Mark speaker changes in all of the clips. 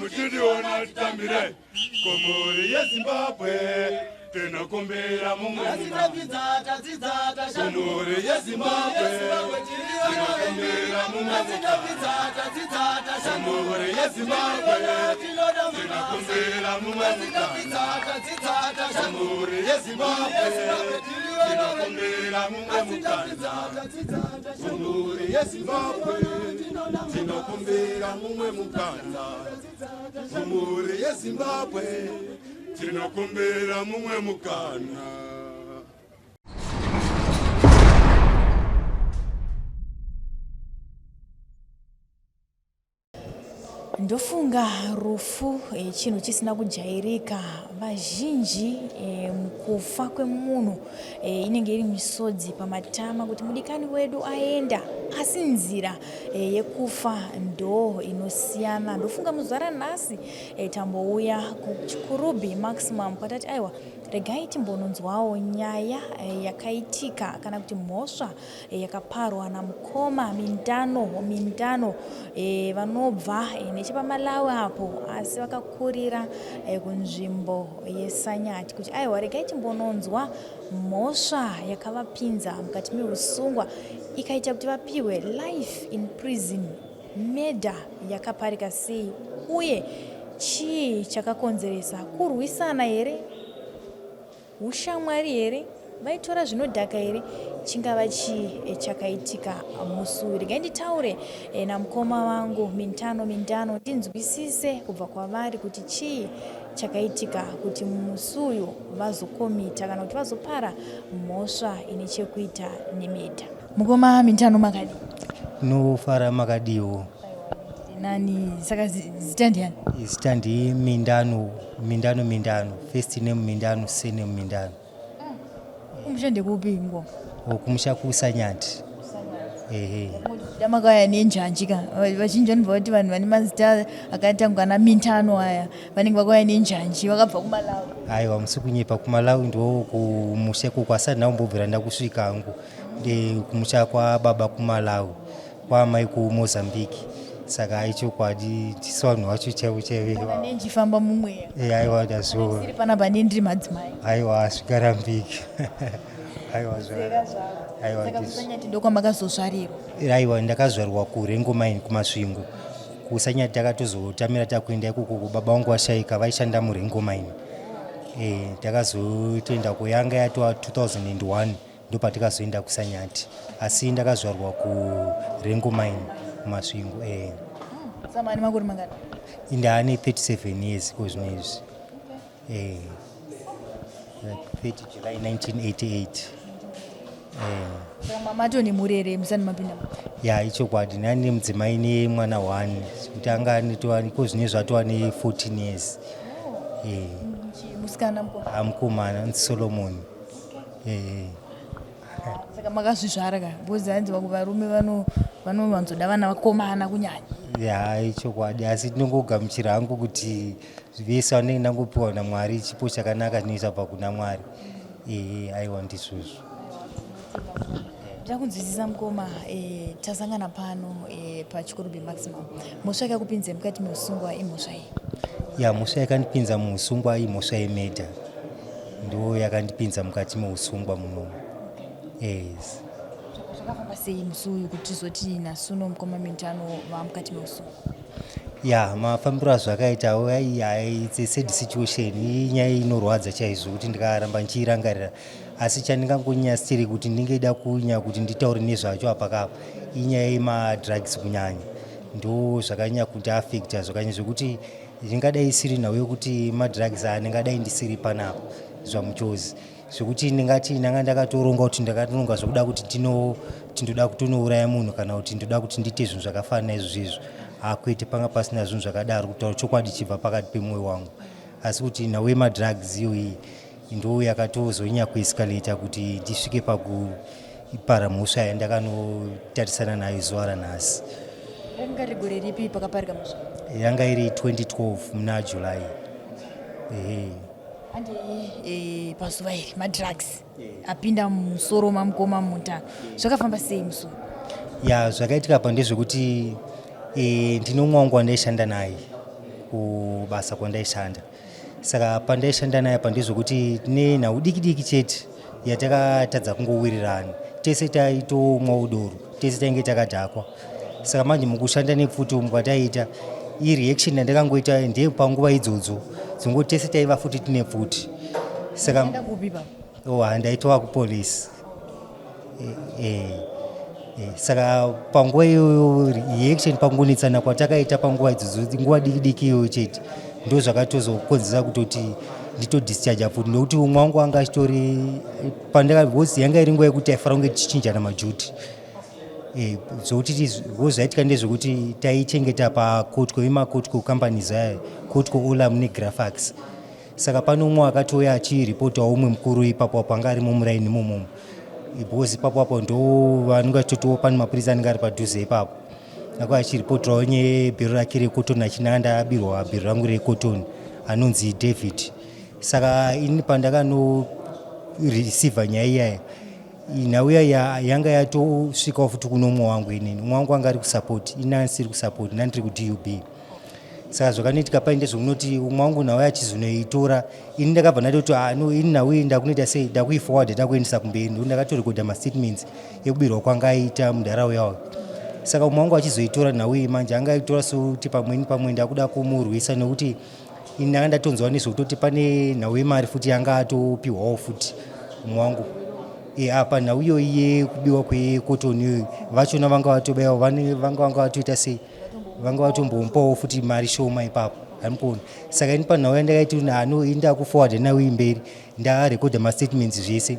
Speaker 1: Mutiriona titambire kumhuri yeZimbabwe tinokumbira mumwe kumhuri yeZimbabwe tinokumbira mumwe kumhuri yeZimbabwe tinokumbira mumwe kumhuri yeZimbabwe tinokumbira mumwe mukana kumhuri yeZimbabwe tinokumbira mumwe mukana kumhuri yeZimbabwe tinokumbira mumwe mukana.
Speaker 2: Ndofunga rufu eh, chinhu chisina kujairika. Vazhinji eh, mukufa kwemunhu eh, inenge iri misodzi pamatama kuti mudikani wedu aenda, asi nzira yekufa ndo inosiyana. Ndofunga muzuva ranhasi tambouya kuChikurubi Maximum kwatati aiwa regai timbononzwawo nyaya yakaitika kana kuti mhosva yakaparwa namukoma Mindano Mindano e, vanobva e, nechepaMalawi apo asi vakakurira e, kunzvimbo yeSanyati kuti aiwa regai timbononzwa mhosva yakavapinza mukati meusungwa ikaita kuti vapiwe life in prison murder yakaparika sei uye chii chakakonzeresa kurwisana here Hushamwari here? Vaitora zvinodhaka here? Chingava chii eh, chakaitika musi uyu? Regai nditaure eh, namukoma vangu Mintano Mindano ndinzwisise kubva kwavari kuti chii chakaitika kuti musi uyu vazokomita kana kuti vazopara mhosva ine chekuita nemedha. Mukoma Mintano makadii?
Speaker 3: Nofara makadiwo.
Speaker 2: Nani saka zita ndiani?
Speaker 3: Zita ndi Mindano, Mindano Mindano. First name Mindano, surname Mindano.
Speaker 2: Kumusha ndekupi mukoma?
Speaker 3: O kumusha kuSanyati. Ehe.
Speaker 2: Makauya nenjanji ka. Vazhinji vanobva vati vanhu vane mazita akaita kunga ana Mintano aya vanenge vakauya nenjanji vakabva kuMalawi.
Speaker 3: Aiwa musi kunyepa kuMalawi ndo kumusha ikoko asati ndambobvira ndakusvika hangu. Ndi kumusha kwababa kuMalawi. Kwaamai kuMozambique saka ichokwadi tisu vanhu vacho chaivo chaivo.
Speaker 2: Kana ndichifamba mumweya.
Speaker 3: Eh, aiwa ndazviona.
Speaker 2: Ndiri panapa ndini ndiri madzimai.
Speaker 3: Aiwa hazvikarambiki. Aiwa
Speaker 2: zvakarambiki. Aiwa saka kuSanyati ndokwamakazozvarirwa?
Speaker 3: Aiwa ndakazvarirwa kuRengo Mine kuMasvingo. KuSanyati takatozotamira takuenda ikoko baba vangu vashaika vaishanda muRengo Mine. Eh, takazotoenda kuyanga yatova 2001 ndopatikazoenda kusanyati asi ndakazvarwa kurengo mine kumasvingo eh.
Speaker 2: Sama ane makore mangani?
Speaker 3: Ndaane 37 years ko zvino izvi eh. 30 July 1988
Speaker 2: eh. Saka mamato nemhuri here musani mapinda?
Speaker 3: Ya ichokwadi ndane mudzimai nemwana one kuti anga anetova iko zvino izvi atova ne 14 years.
Speaker 2: Oh. Eh. Musikana
Speaker 3: mukomana? Mukomana Solomon. Eh.
Speaker 2: Saka makazvizvara ka because hanzi vamwe varume vano vanowanzoda vana vakomana kunyanya.
Speaker 3: Ya ichokwadi asi tinongogamuchira hangu kuti vese vanenge ndangopiwa naMwari chipo chakanaka chinoisa bva kuna Mwari. Ehe aiwa ndizvozvo.
Speaker 2: Takunzwisisa mukoma e, tasangana pano e, paChikurubi Maximum. Mhosva yakakupinza mukati meusungwa imhosva iyi?
Speaker 3: Ya mhosva yakandipinza muusungwa imhosva yemurder. Ndo yakandipinza mukati meusungwa munomu. Yes.
Speaker 2: Zvakafamba sei musi uyu kuti tizoti nasuno mukoma Mintano vamukati meusungwa?
Speaker 3: Ya mafambiro azvakaita it's a sad situation inyaya inorwadza chaizvo kuti ndikaramba ndichiirangarira asi chandingangonyasiri kuti ndingeda kunya kuti nditaure nezvacho apa kapa inyaya yemadrugs kunyanya ndo zvakanyanya kundiafecta zvakanyanya zvekuti ndingadai isiri nhau yekuti madrugs aya ndingadai ndisiri panapa zvamuchozi zvekuti ndingati ndanga ndakatoronga kuti ndakatoronga zvekuda kuti ndino tindoda kutonouraya munhu kana kuti ndoda kuti ndiite zvinhu zvakafanana izvo izvo hakwete panga pasina zvinhu zvakadaro kutaura chokwadi chibva pakati pemwoyo wangu asi kuti nhau yemadrugs iyoyi ndo yakatozonyanya kuescalata kuti ndisvike pakupara mhosva yandakanotarisana nayo zuva ranhasi.
Speaker 2: Ranga riri gore ripi pakaparika mhosva?
Speaker 3: Yanga iri 2012 muna July. Ehe.
Speaker 2: Handi e, pazuva iri madrugs apinda mumusoro mamukoma Muta zvakafamba sei musoro?
Speaker 3: Ya zvakaitika apa ndezvekuti e, ndine umwe wangu wandaishanda naye. Kubasa kwandaishanda. Saka pandaishanda naye apa ndezvekuti tine nhau diki diki chete yatakatadza kungowirirana. Tese taitomwawo doro, tese tainge takadhakwa. Saka manje mukushanda nepfuti umu kwataiita, ireaction yandakangoita ndeyepanguva idzodzo dzongoti tese taiva futi tine pfuti. Saka
Speaker 2: Enda kupi baba?
Speaker 3: Oh, handaitova kupolice. Eh, eh, saka panguva iyoyo reaction pangonetsana kwatakaita panguva idzodzo, nguva diki diki iyoyo chete, ndo zvakatozokonzera kutoti nditodischarge futi, nekuti umwe wangu anga achitori pandaka, because yanga iri nguva yekuti taifanira kunge tichichinjana maduty. Zvokuti zvaitika ndezvekuti taichengeta paCottco, imaCottco companies aya, Cottco, Olam neGrafax. Saka pane umwe akatouya achiripotawo umwe mukuru ipapo apo anga arimo muraini imomomo, because ipapo apo ndo vanenge vachitotiwo pane mapurisa anenge ari padhuze ipapo, ako achiripotawo nyebhero rake recotton, achinanga ndabirwa bhero rangu recotton, anonzi David. Saka ini pandakanoreceiva nyaya iyaya, nhau iya yanga yatosvikawo futi kuno umwe wangu. Inini umwe wangu anga ari kusupport, ini andisiri kusupport, ndandiri kuDUB. Saka zvakanoitika pai ndezvekunoti umwe wangu nhau achizonoitora, ini ndakabva ndatoti, ah, no, ini nhau iyi ndakunoita sei, ndakuiforward, ndakuendesa kumberi, ndokuti ndakatorekodha mastatements ekubirwa kwanga aita munharaunda yawo. Saka umwe wangu achizoitora nhau iyi manje angaitora sokuti pamweni pamwe ndakuda kumurwisa, nekuti ini ndanga ndatonzwa nezvekutoti pane nhau yemari futi yanga atopiwawo futi umwe wangu. Apa nhau iyoyi yekubiwa kwecotton iyoyi, vachona vanga vatobaiwa, vanga vatoita sei, vanga vatombomupawo futi mari shoma ipapo, hamukuona. Saka ini panhau yandakaiti hano, ini ndakuforward nhau iyi mberi, ndarekodha mastatements zvese,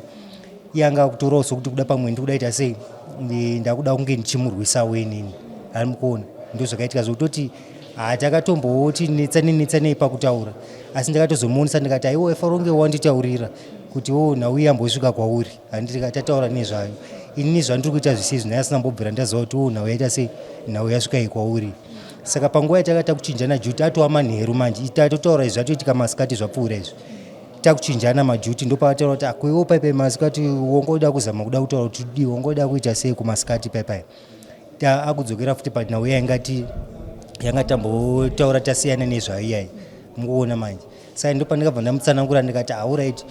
Speaker 3: iye anga akutorawo sokuti kuda pamwe ndikuda ita sei, ndakuda kunge ndichimurwisawo inini, hamukuona. Ndo zvakaitika zvekutoti hatakatomboti netsanei netsanei pakutaura, asi ndakatozomuonesa ndikati, aiwa, ifanira kunge wanditaurira kuti o nhau iyi yambosvika kwauri, handiti? Tataura nezvayo, inini zvandiri kuita zvisi izvi nhai mbobvira ndaziva kuti o nhau yaita sei, nhau yasvika iyi kwauri. Saka panguva yatakaita kuchinjana duty, atova manheru manje, tatotaura izvi zvatoitika masikati zvapfuura izvi, takuchinjana maduty, ndopavataura kuti akuiwo paipai masikati wongoda kuzama kuda kutaura kuti dii, wongoda kuita sei kumasikati paipai. Akudzokera futi panhau yaingati yanga tambotaura tasiyana nezvayo iyai, mukuona manje. Saka ndo pandakabva ndamutsanangura ndikati, alright,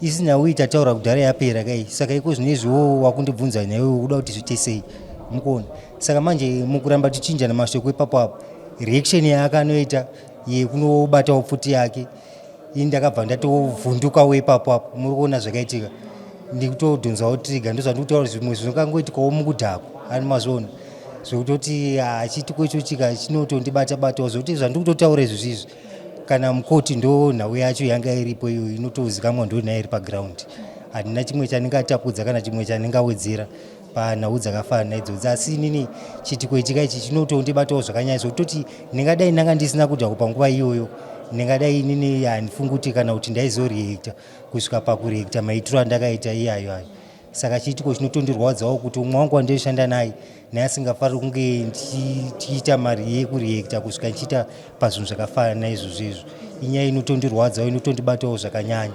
Speaker 3: isi nhau iyi tataura kudhara, yapera kai. Saka iko zvino izviwo wakundibvunza nyaya, kuda kuti zviite sei, mukuona. Saka manje mukuramba tichinjana mashoko ipapo apo, reaction yaakanoita yekunobatawo pfuti yake, ini ndakabva ndatovhundukawo ipapo apo, muri kuona zvakaitika, ndikutodhonzawo trigger. Ndozvandikutaura, zvimwe zvingangoitikawo mukudhakwa, ani mazviona, zvekutoti chiitiko icho chika chinotondibata batawo, zvekuti zvandikutotaura izvi zvizvi kana mukoti, ndo nhau yacho yanga iripo iyo inotozikamwa, ndo nyaya iri paground. Handina chimwe chandingatapudza kana chimwe chandingawedzera panhau dzakafanana idzodzi, asi inini chiitiko ichika ichi chinotondibatawo zvakanyanya, zvekutoti ndingadai ndanga ndisina kudhakwa panguva iyoyo, ndingadai inini handifungi kuti kana kuti ndaizoreacta kusvika pakureacta maitiro andakaita iyayo ayo. Saka chiitiko chinotondirwadzawo kuti umwe wangu wandinoshanda naye naye asingafariri kunge ndichiita mari yekureacta kusvika ndichiita pazvinhu zvakafanana naizvozvo izvo, inyaya inotondirwadzawo, inotondibatawo zvakanyanya.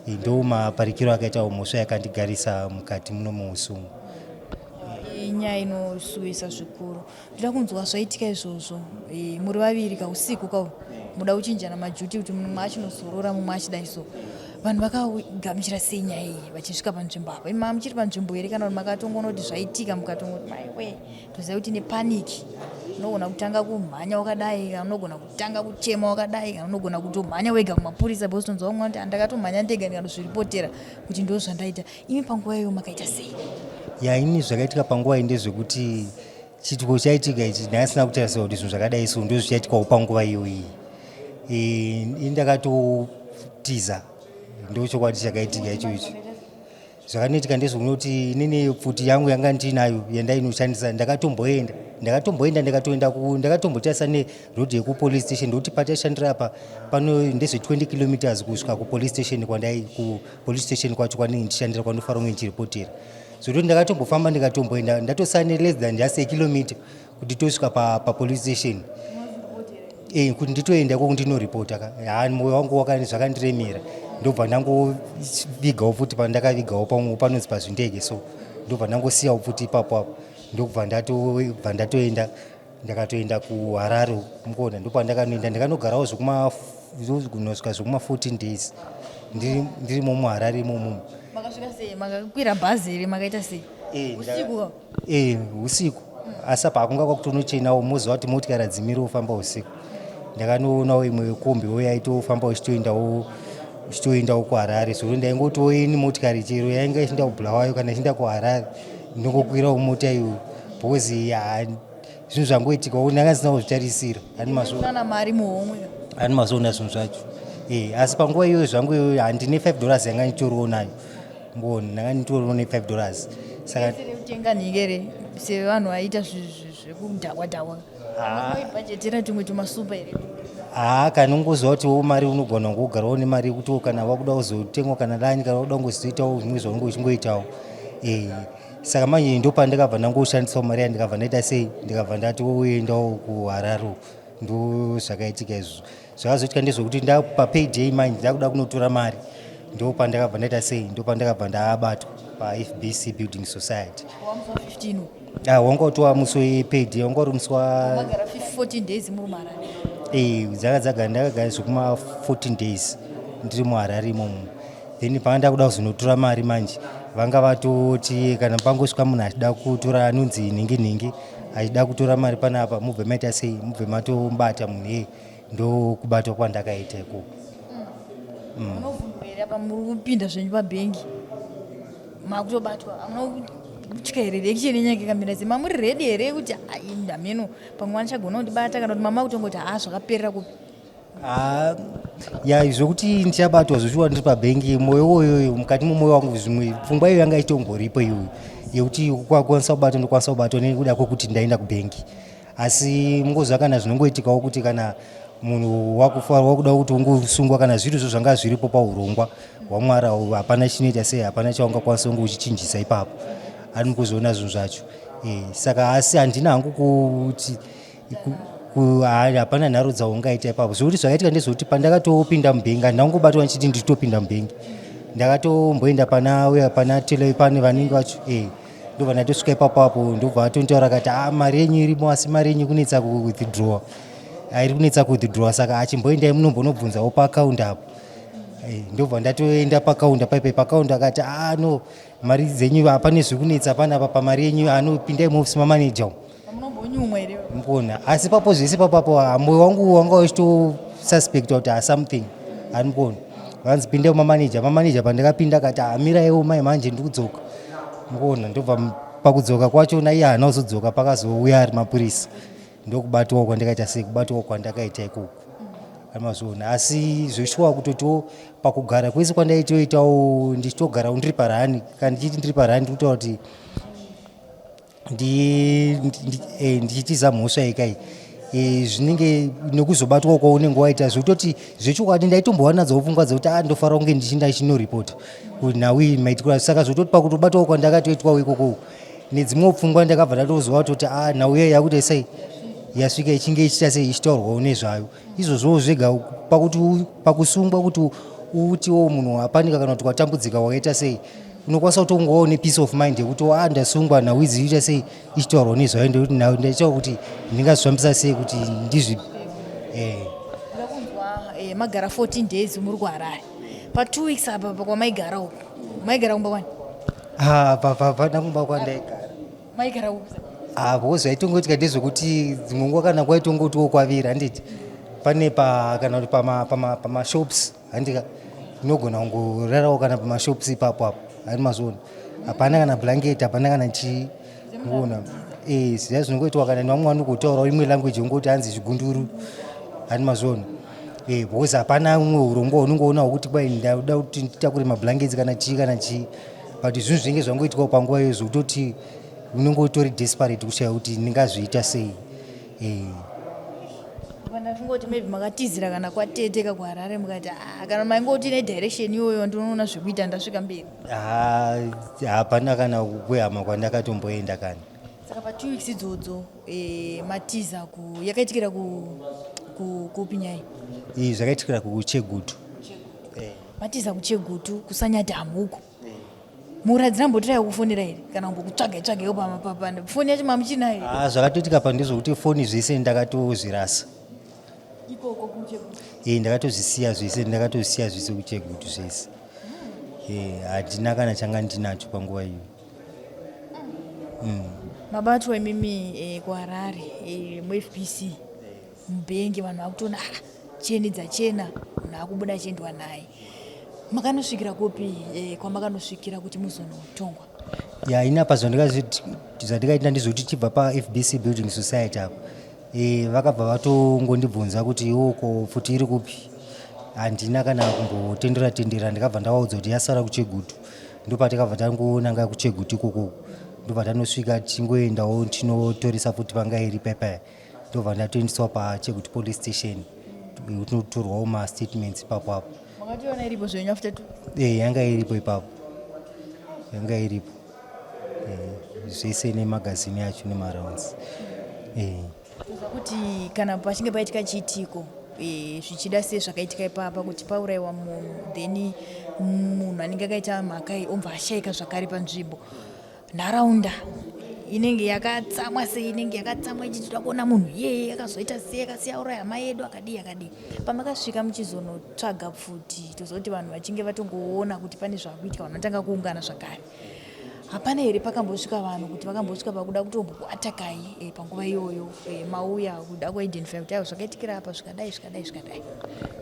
Speaker 3: Ndo maparikiro akaitawo mhosva yakandigarisa mukati muno muusungu.
Speaker 2: Inyaya inosuwisa zvikuru. Ndoda kunzwa zvaitika izvozvo. Muri vaviri kausiku kau muda kuchinjana maduty, kuti mumwe achinozorora, mumwe achidai so, vanhu vakagamuchira sei nyaya iyi vachisvika panzvimbo apa? Imi muchiri panzvimbo here, kana kuti makatongoona kuti zvaitika mukatongoti maiwe? Toziva kuti nepanic unogona kutanga kumhanya wakadai, kana unogona kutanga kuchema wakadai, kana unogona kutomhanya wega kumapurisa, because tonzwa vamwe vanoti, "Ndakatomhanya ndega ndikatozviripotera kuti ndo zvandaita." Imi panguva iyoyo makaita sei?
Speaker 3: Ya, ini zvakaitika panguva iyi ndezvekuti chiitiko chaitika ichi ndakasina kutarisa kuti zvinhu zvakadai so ndo zvichaitikawo panguva iyoyi. Ini ndakatotiza, ndo chokwadi chakaitika icho ichi. Zvakanoitika ndezvekunoti inini pfuti yangu yanga ndinayo yandainoshandisa, ndakatomboenda ndakatoenda ndakatombotarisa neroad yekupolice station, ndokuti pataishandira apa pano ndezve 20 kilometers kusvika kupolice station kwandai, kupolice station kwacho kwandinge ndichishandira, kwandofanira kunge ndichiripotera. Zvekuti ndakatombofamba ndikatomboenda, ndatosara neless than just a kilometer kuti tosvika papolice station, kuti nditoenda ikoko ndinoripota ka. Ha, mwoyo wangu zvakandiremera, ndobva ndangovigawo futi pandakavigawo pamwe panonzi pazvindege, so ndobva ndangosiyawo futi ipapo apo, ndokubva ndatoenda. Ndakatoenda kuHarare mukuona, ndopandakanoenda ndikanogarawo zvekumasvika zvekuma 14 days ndirimo muHarare imomo.
Speaker 2: Makasvika sei? Makakwira bhazi here? Makaita sei? Usiku?
Speaker 3: Usiku, asi apa hakunga kwakutonochenawo, moziva kuti motikari hadzimiri kufamba usiku. Ndakanoonawo imwe kombiwo yaitofamba ichitoendawo kuHarare, so ndaingotiwo ini motikari chero yainga ichienda kuBulawayo kana ichienda kuHarare, ndinongokwirawo mota iyoyo, because zvinhu zvangoitikawo ndanga ndisina kuzvitarisira.
Speaker 2: Ani mari muhomwe?
Speaker 3: Ani mazoona zvinhu zvacho. Asi panguva iyoyo zvangu iyoyo handine $5 yanga nditoriwo nayo, mboni ndanga nditoriwo ne$5,
Speaker 2: saka kutenga nhingere sevanhu vaiita zvekudhakwa dhakwa, bhajetera tumwe tumasupa here?
Speaker 3: Haa, kana ungoziva kutiwo mari unogona kungogarawo nemari yekuti kana wakuda kuzotengwa kana lani, kana wakuda kungozoitawo zvimwe zvaunge uchingoitawo. Saka manje ndopandakabva ndangoshandisawo mari yandikabva ndaita sei, ndikabva ndatoendawo kuHarare. Ndo zvakaitika izvozvo. Zvakazoitika ndezvekuti ndapapayday manje ndakuda kunotora mari, ndo pandakabva ndaita sei, ndo pandakabva ndabatwa paFBC Building Society.
Speaker 2: Wamusi wa15?
Speaker 3: Ah, wanga utova musi wepayday, wanga uri musi wa
Speaker 2: Magara 14 days muri muHarare?
Speaker 3: Dzaka dzagara, ndakagara zvekuma 14 days ndiri muHarare imomo. Then panga ndakuda kuzonotora mari manje, vanga vatoti kana pangosvika munhu achida kutora anonzi nhingi nhingi achida kutora mari panapa, mubve maita sei, mubve matobata munhu iyeye. Ndokubatwa kwandakaita ikoko.
Speaker 2: Munovhundwa here apa muri kupinda zvenyu pabhengi, makutobatwa? Hamuna kutya here? Reaction yenyu yange yakamira sei? Mamuri ready here kuti ai, ndameno pamwe vandichagona kundibata, kana kuti mama kutongoti haa, zvakaperera kupi?
Speaker 3: Ah, ya, zvokuti ndichabatwa zvoshuwa ndiri pabhengi, mwoyo woyoyo mukati memwoyo wangu zvimwe pfungwa iyo yanga ichitomboripo iyoyo yekuti kwakwanisa kubatwa, ndokwanisa kubatwa nekuda kwekuti ndaenda kubhengi. Asi mungoziva kana zvinongoitikawo kuti kana munhu wakufa wakuda kuti ungosungwa, kana zviri zvo zvanga zviripo paurongwa hwaMwari, hapana chinoita sei, hapana chaungakwanisa kunge uchichinjisa ipapo, ari mukuzoona zvinhu zvacho. Saka asi handina hangu kuti hapana nharo dzaungaita ipapo. Zvekuti zvakaitika ndezvekuti pandakatopinda mubhengi, handina ndichiti nditopinda mubhengi, ndakatomboenda pana uya pana teller, pane vanenge vacho. Ndobva ndatosvika ipapo apo, ndobva atonitaura akati, "A, mari yenyu irimo, asi mari yenyu kunetsa kuwithdraw, iri kunetsa kuwithdraw, saka achimboendai munombonobvunzawo paakaunti apo." Ndobva ndatoenda pakaunda paipai, pakaunda akati, "A, no, mari dzenyu hapane zviri kunetsa panapa pamari yenyu, anopindai muofisi mamaneja umu."
Speaker 2: Munombonyumwa here?
Speaker 3: Mbona, asi papo zvese papapo moyo wangu wanga uchitosuspecta kuti something hanipona. Vanzi pinde mumamaneja, mamaneja pandakapinda akati, "Amiraiwo mai, manje ndikudzoka." Mbona, ndobva pakudzoka kwacho naiye haana kuzodzoka, pakazouya ari mapurisa, ndokubatwawo kwandakaita sei, kubatwawo kwandakaita ikoko amazviona. Asi zveshuwa kutotiwo pakugara kwese kwandaitoitawo ndichitogarawo ndiri parani, kana ndichiti ndiri parani, ndikutaura kuti ndichitiza mhosva ikai. Zvinenge nekuzobatwa kwaunenge waita, zvekutoti zvechokwadi ndaitombowa nadzo pfungwa dzekuti a ndofanira kunge ndichinda chinoripota nhau iyi maitikiro. Saka zvekutoti pakutobatwawo kwandakatoitwawo ikoko nedzimwe pfungwa, ndakabva ndatozova kutoti a nhau iya yakuti sei yasvika ichinge ichiita sei, ichitaurwawo nezvayo. Izvozvowo zvega pakuti pakusungwa kuti utiwo munhu wapanika kana kuti watambudzika wakaita sei, unokwanisa kutongovawo nepeace of mind yekuti a ndasungwa, nhau idzi iita sei, ichitaurwa nezvayo, ndekuti nhau ndaitaura kuti ndingazvifambisa sei kuti ndizvi.
Speaker 2: Ndakunzwa magara 14 days muri kuHarare. Pa2 weeks apa kwamaigara uku, maigara kumba kwani?
Speaker 3: Pana kumba kwandaigara.
Speaker 2: Maigara kupi?
Speaker 3: Avo zvaitongoitika ndezvekuti dzimwe nguva kana kwaitongotiwo kwavira, handiti pane pa kana kuti pamashops, handika unogona kungorarawo kana pamashops ipapo apo, hani mazviona, hapana kana blanket, hapana kana chii, ngona ziya zvinongoitwa kana nevamwe vanogotaurawo imwe language yongoti hanzi zvigunduru, hani mazviona, because hapana umwe urongwa unongoona hwekuti kwai ndauda kuti nditakure mablankets kana chii kana chii. But zvinhu zvinenge zvangoitikawo panguva iyoyo zvekutoti unenge utori desperate kushaya kuti ndingazviita sei.
Speaker 2: Ndafungoti maybe makatizira kana kwateteka kuHarare, mukati "Ah, kana maingoti nedirection iyoyo ndinoona zvekuita ndasvika mberi."
Speaker 3: Hapana kana kwehama kwandakatomboenda kana.
Speaker 2: Saka pa2 weeks idzodzo matiza ku yakaitikira kupi nyaya?
Speaker 3: Iyi zvakaitikira kuChegutu.
Speaker 2: Matiza kuChegutu, kuSanyadhamu uko. Mhuri hadzina kumbotirai kufonera here kana kumbokutsvagai tsvagaiwo foni yacho mamuchinayo?
Speaker 3: Ah, zvakatoitika pa ndezvekuti foni zvese ndakatozvirasa
Speaker 2: ikoko kuChegutu.
Speaker 3: E, ndakatozvisiya zvese, ndakatozvisiya zvese kuChegutu zvese. E, handina kana changa ndinacho panguva iyo.
Speaker 2: Mabatwa imimi kuHarare, muFBC, mubhengi, vanhu vakutoona, ah, cheni dzachena, munhu akubuda achiendwa naye. Makanosvikira kupi, kwamakanosvikira kuti muzonotongwa?
Speaker 3: Ya, ini apa zvandikaita ndezvekuti tibva paFBC Building Society apa, vakabva vatongondibvunza kuti iwoko pfuti iri kupi. Handina kana kumbotendera tendera, ndikabva ndavaudza kuti yasara kuChegutu. Ndopatakabva tangonanga kuChegutu ikoko, ndobva tanosvika tichingoendawo tinotoresa pfuti panga iri pepaya. Ndobva ndatoendeswa paChegutu Police Station, tinotorwawo mastatements ipapo apo.
Speaker 2: Makatoona iripo zvenyu after 2?
Speaker 3: E, yanga iripo ipapo, yanga iripo, zvese nemagazini yacho nemarounds.
Speaker 2: Kuti kana pachinge paitika chiitiko, zvichida sezvakaitika ipapa, kuti paurayiwa munhu, then munhu anenge akaita mhaka iyi obva ashayika zvakare panzvimbo, nharaunda inenge yakatsamwa sei? Inenge yakatsamwa ichiti toda kuona munhu iyeye akazoita sei, akasiya auraya hama yedu, akadii akadii. Pamakasvika muchizonotsvaga pfuti, tozoti vanhu vachinge vatongoona kuti pane zvakuitika, vanhu vanotanga kuungana zvakare. Hapana here pakambosvika vanhu kuti vakambosvika pakuda kutombokuatakai panguva iyoyo, mauya kuda kuidentify kuti aiwa, zvakaitikira apa zvikadai, zvikadai, zvikadai?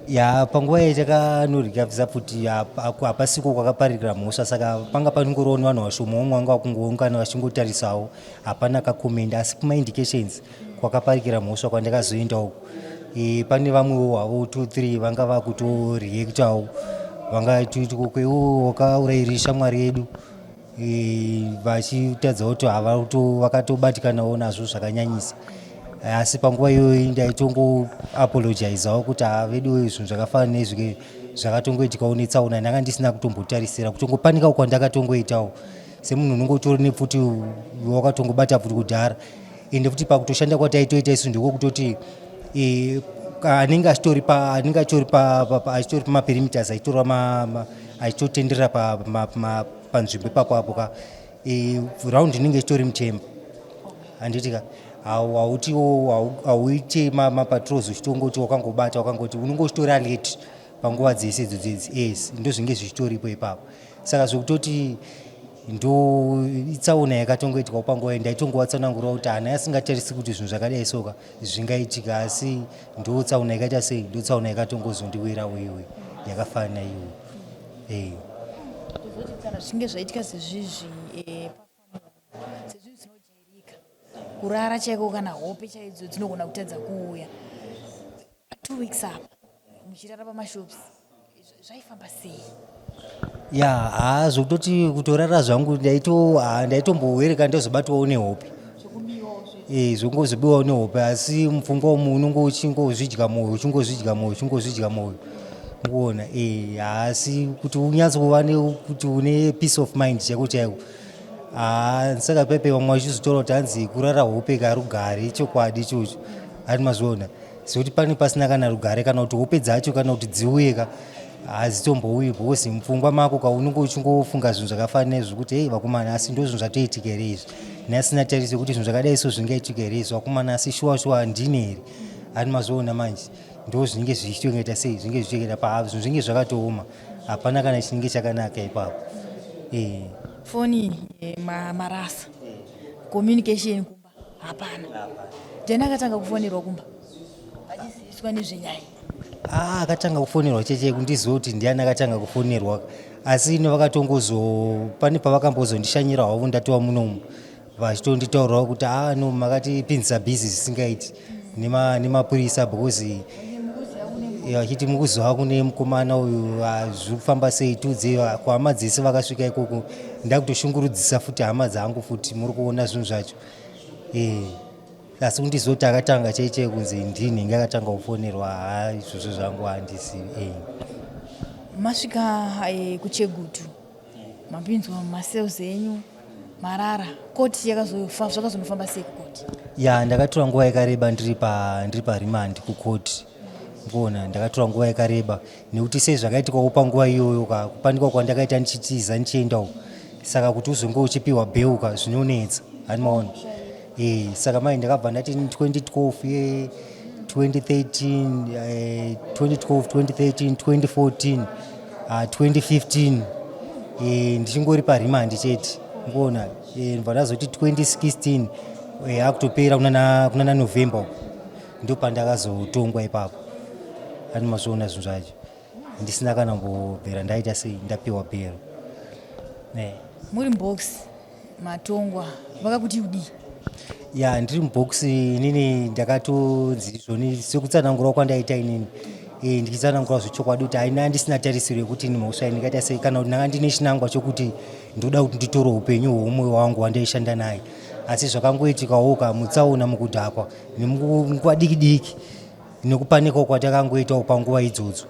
Speaker 3: Ya, panguva iyi takanorikavisa pfuti hapasiko kwakaparikira mhosva, saka panga panongoriwo nevanhu vashoma, vamwe vanga vakungoungana vachingotarisawo, hapana kakomenda. Asi kumaindications kwakaparikira mhosva kwandakazoenda uko, pane vamwewo havo 2 3 vanga vakutoreactawo, vanga kweiwo wakaurayiri shamwari yedu, vachitadza kuti vakatobatikanawo nazvo zvakanyanyisa. Asi panguva iyoyo ndaitongoapologizawo kuti havedu, zvinhu zvakafanana neizvi zvakatongoitikawo netsaona, ndanga ndisina kutombotarisira. Kutongopanikawo kwandakatongoitawo semunhu unonge utori nepfuti, wakatongobata pfuti kudhara, ende futi pakutoshanda kwataitoita isu ndiko kutoti anenge achitori anenge achitori achitori pamaperimeters, achitorwa achitotenderera panzvimbo ipapo apo ka, round inenge ichitori mutembo, handiti ka? Hautiwo hauite mapatrols uchitongoti wakangobata, wakangoti unenge uchitori alert panguva dzese idzo dzedzi. Es, ndo zvinge zvichitoripo ipapo. Saka zvekutoti ndo itsaona yakatongoitikawo panguva iyi, ndaitongovatsanangurawo kuti hana asingatarisi kuti zvinhu zvakadai soka zvingaitika, asi ndo tsaona yakaita sei, ndo tsaona yakatongozondiwirawo iyoyo yakafanana iyoyo.
Speaker 2: Tozoti kana zvichinge zvaitika sezvizvi, sezvinhu zvinojairika, kurara chaiko kana hope chaidzo dzinogona kutadza kuuya. 2 weeks apa muchirara pamashops, zvaifamba sei?
Speaker 3: Ya, haa, zvekutoti kutorara zvangu ndaitombowereka ndozobatwawo nehope, zvongozobiwawo nehope. Asi mupfungwa umu unonge uchingozvidya mwoyo, uchingozvidya mwoyo, uchingozvidya mwoyo, nguona. Asi kuti unyatsova nekuti une peace of mind chaiko chaiko, haa. Saka pepe vamwe vachizotaura kuti hanzi kurara hope karugare, chokwadi ichocho ani mazviona, sekuti pane pasina kana rugare, kana kuti hope dzacho kana kuti dziuye ka, hadzitombouyi, because mupfungwa mako ka unenge uchingofunga zvinhu zvakafanana nezvo kuti hei vakomana, asi ndo zvinhu zvatoitika here izvi? Neasina tariso yekuti zvinhu zvakadai so zvingaitika here izvi, vakomana? Asi shuwa shuwa handini here? Ani mazviona manje, ndo zvinenge zvichitongoita sei, zvinenge zvichitoita pa zvinhu zvinenge zvakatooma, hapana kana chinenge chakanaka ipapo.
Speaker 2: Foni, marasa, communication kumba hapana. Ndiani akatanga kufonerwa kumba achiziviswa nezvenyaya?
Speaker 3: Ah, akatanga kufonerwa cheche kundiziva kuti ndiani akatanga kufonerwa, asi ino vakatongozo pane pavakambozondishanyira havo ndatova munomu, vachitonditaurirawo kuti ah no, makatipinzisa busy zvisingaiti nemapurisa, because vachiti mukuziva kune mukomana uyu, zviri kufamba sei, tiudze kuhama dzese. Vakasvika ikoko ndakutoshungurudzisa futi hama dzangu futi, muri kuona zvinhu zvacho. Asi kundizoti akatanga chaichai kunzi ndini akatanga kufonerwa, ha, izvozvo zvangu handizivi.
Speaker 2: Masvika kuChegutu, mapinzwa mumacells enyu, marara. Koti zvakazonofamba sei kukoti?
Speaker 3: Ya, ndakatora nguva yakareba ndiri paremand kukoti, kuona ndakatora nguva yakareba nekuti sei zvakaitikawo panguva iyoyo ka, kupanikwa kwandakaita ndichitiza ndichienda uko. Saka kuti uzonge uchipiwa bail ka zvinonetsa, hani maona? Saka mai ndakabva ndati 2012 ye 2013, 2012, 2013, 2014, 2015, ndichingori paremand chete, ngoona. Ndobva ndazoti 2016, akutopera kunana November uko, ndo pandakazotongwa ipapo, ani mazviona zvinhu zvacho, ndisina kana kumbobvera ndaita sei, ndapiwa bhero.
Speaker 2: Muri mubox matongwa, vakakuti kudii?
Speaker 3: Ya, ndiri mubox inini ndakatonzi zvoni, sekutsanangura kwandaita inini, ndichitsanangura zvechokwadi kuti haina, ndisina tarisiro yekuti ni mhosva ndingaita sei, kana kuti ndanga ndine chinangwa chokuti ndoda kuti nditore upenyu hweumwe wangu wandaishanda naye. Asi zvakangoitikawo ka mutsaona, mukudhakwa nemunguva diki diki nekupanikwa kwatakangoitawo panguva idzodzo,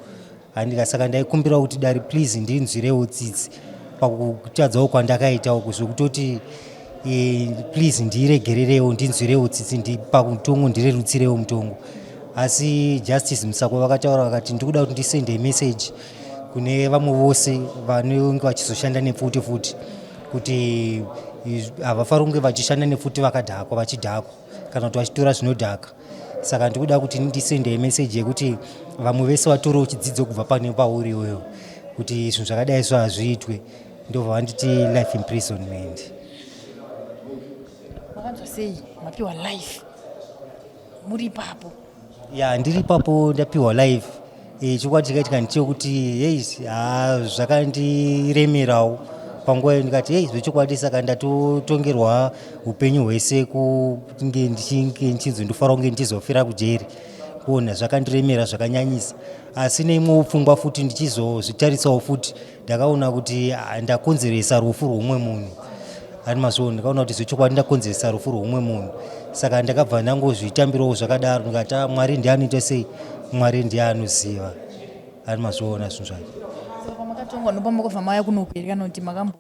Speaker 3: handika. Saka ndaikumbira kuti dare please ndinzwirewo tsitsi pakutadzawo kwandakaitawo, zvekutoti please ndiregererewo, ndinzwirewo tsitsi pamutongo, ndirerutsirewo mutongo. Asi Justice Musakwa vakataura vakati ndikuda kuti ndisende message kune vamwe vose vanenge vachizoshanda nepfuti futi, kuti havafaniri kunge vachishanda nepfuti vakadhakwa, vachidhakwa kana kuti vachitora zvinodhaka. Saka ndikuda kuti ndisende message yekuti vamwe vese vatorewo chidzidzo kubva pane pauri iwewe, kuti zvinhu zvakadai so hazviitwe. Ndobva vanditi life imprisonment.
Speaker 2: Makanzwa sei mapiwa life muri ipapo?
Speaker 3: Ya, ndiri ipapo ndapiwa life. Chokwadi chakaitika ndechekuti hei, ha, zvakandiremerawo panguva iyo. Ndikati hei, zvechokwadi saka ndatotongerwa upenyu hwese kunge ndichinge ndichinzi ndofanira kunge ndichizofira kujeri kuona. Zvakandiremera zvakanyanyisa. Asi neimwewo pfungwa futi, ndichizozvitarisawo futi, ndakaona kuti ndakonzeresa rufu rweumwe munhu, ani mazviona. Ndakaona kuti zvechokwadi ndakonzeresa rufu rweumwe munhu. Saka ndakabva ndangozvitambirawo zvakadaro, ndikati, "Ah, Mwari ndiye anoita sei, Mwari ndiye anoziva," ani mazviona zvinhu zvacho.
Speaker 2: Saka pamakatongwa ndopamakabva mauya kunoku here, kana kuti makambo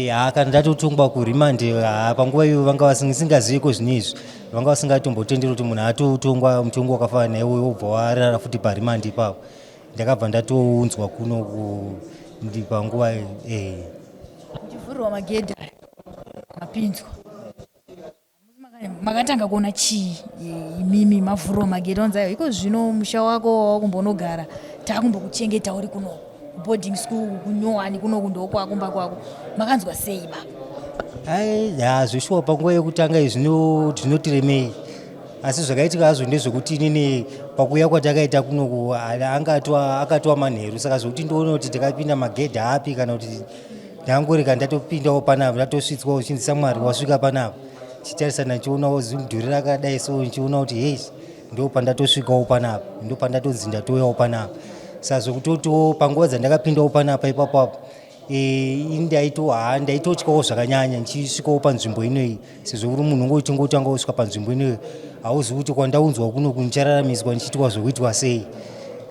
Speaker 3: Ha, kana ndatotongwa kuremand, ha, panguva iyo vanga vasingazivi zvino izvi, vanga vasingatombotenderi kuti munhu atotongwa mutongo wakafanana naiwoyo wobva warara futi paremand ipapo. Ndakabva ndatounzwa kuno panguva.
Speaker 2: Muchivhurirwa magedhi aya, mapinzwa, makatanga kuona chii imimi mavhurirwa magedhi, onzi aiwa, iko zvino musha wako wawakumbonogara taakumbokuchengeta uri kuno boarding school kunyowani kunoku, ndokwakumba kwako, makanzwa sei baba?
Speaker 3: Ai, ya, zveshuwa panguva yekutanga izvi zvinotiremei. Asi zvakaitika hazvo ndezvekuti inini pakuuya kwatakaita kunoku akatwa manheru. Saka zvokuti ndione kuti takapinda magedhi api, kana kuti ndangorega ndatopindawo panapa, ndatosvitswawo chinzi samwari wasvika panapa, chitarisa, ndichionawo zimudhuri rakadai so, ndichiona kuti hei, ndo pandatosvikawo panapa, ndo pandatonzi ndatouyawo panapa. Saka zvokutotiwo panguva dzandakapindawo panapa ipapo apo, ndaito, ha, ndaitotyawo zvakanyanya ndichisvikawo panzvimbo inoyi, sezvo uri munhu ungochingotanga kusvika panzvimbo inoyi, hauzivi kuti kwandaunzwa kunoku ndichararamiswa ndichiitwa zvokuitwa sei.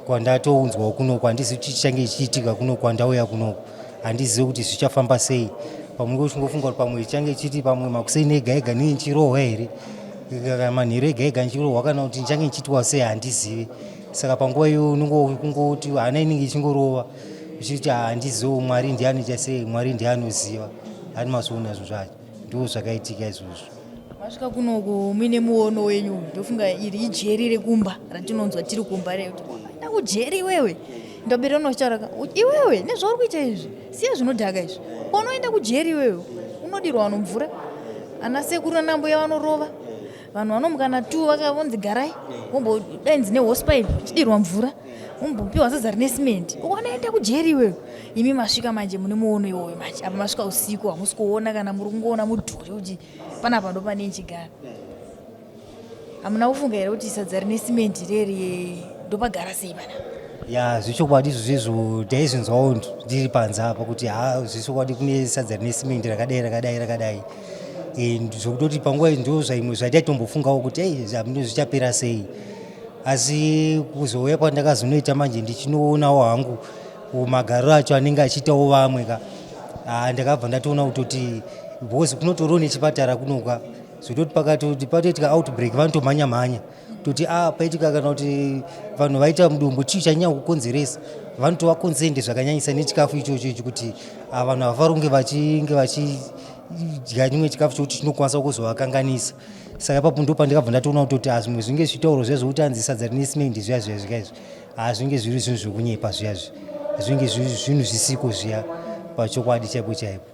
Speaker 3: Kwandatounzwawo kunoku handizivi kuti chichange chichiitika kunoku. Kwandauya kunoku handizivi kuti zvichafamba sei. Pamwe uchingofunga kuti pamwe chichange chiti pamwe makuseni ega ega nii ndichirohwa here, kana manheru ega ega ndichirohwa, kana kuti ndichange ndichiitwa sei, handizivi. Saka panguva iyo unongoti hana inenge ichingorova uchiti handizivo, Mwari ndiye anoita sei, Mwari ndiye anoziva, ani mazviona zvinhu zvacho. Ndo zvakaitika izvozvo.
Speaker 2: Masvika kunoku muine muono wenyu, ndofunga iri ijeri rekumba ratinonzwa tiri kumba, rekuti waenda kujeri iwewe. Ndobere unotaura iwewe nezvauri kuita izvi, siya zvinodhaka izvi, unoenda kujeri iwewe, unodirwa vanhu mvura, ana sekuru nanambuya vanorova vanhu, vanomukana tu vakavonzi garai, wombodainzi nehosepipe, uchidirwa mvura, wombopiwa sadza rine simendi, unoenda kujeri iwewe. Imi masvika manje mune muono iwoyo manje apa masvika usiku, hamusi kuona, kana muri kungoona mudhuri kuti panapa ndo pane nchigara. Hamuna kufunga here kuti sadza rine simendi reri ndopagara sei pana?
Speaker 3: Ya, zvechokwadi izvozvo taizvinzwawo ndiri panze apa, kuti ha, zvechokwadi kune sadza rine simendi rakadai rakadai rakadai. Zvokutoti panguva iyi ndo zvaimwe zvataitombofungawo kuti ei, hamino zvichapera sei. Asi kuzouya kwandakazonoita manje, ndichinoonawo hangu magariro acho anenge achiitawo vamwe ka, ndakabva ndatoona kutoti because kunotoriwo nechipatara kunoka, zvototi pakatoti patoitika outbreak vanotomhanya mhanya kutoti a paitika, kana kuti vanhu vaita mudumbu, chii chanyanya kukonzeresa. Vanotova concerned zvakanyanyisa nechikafu ichocho ichi, kuti vanhu havafaniri kunge vachinge vachidya chimwe chikafu chokuti chinokwanisa kuzovakanganisa. Saka ipapo ndo pandakabva ndatoona kutoti zvimwe zvinge zvichitaurwa zviya zvokuti hanzi sadza rine simendi zviya zviya zviya izvi, zvinge zviri zvinhu zvekunyepa zviya zvi, zvinge zviri zvinhu zvisiko zviya pachokwadi chaipo chaipo.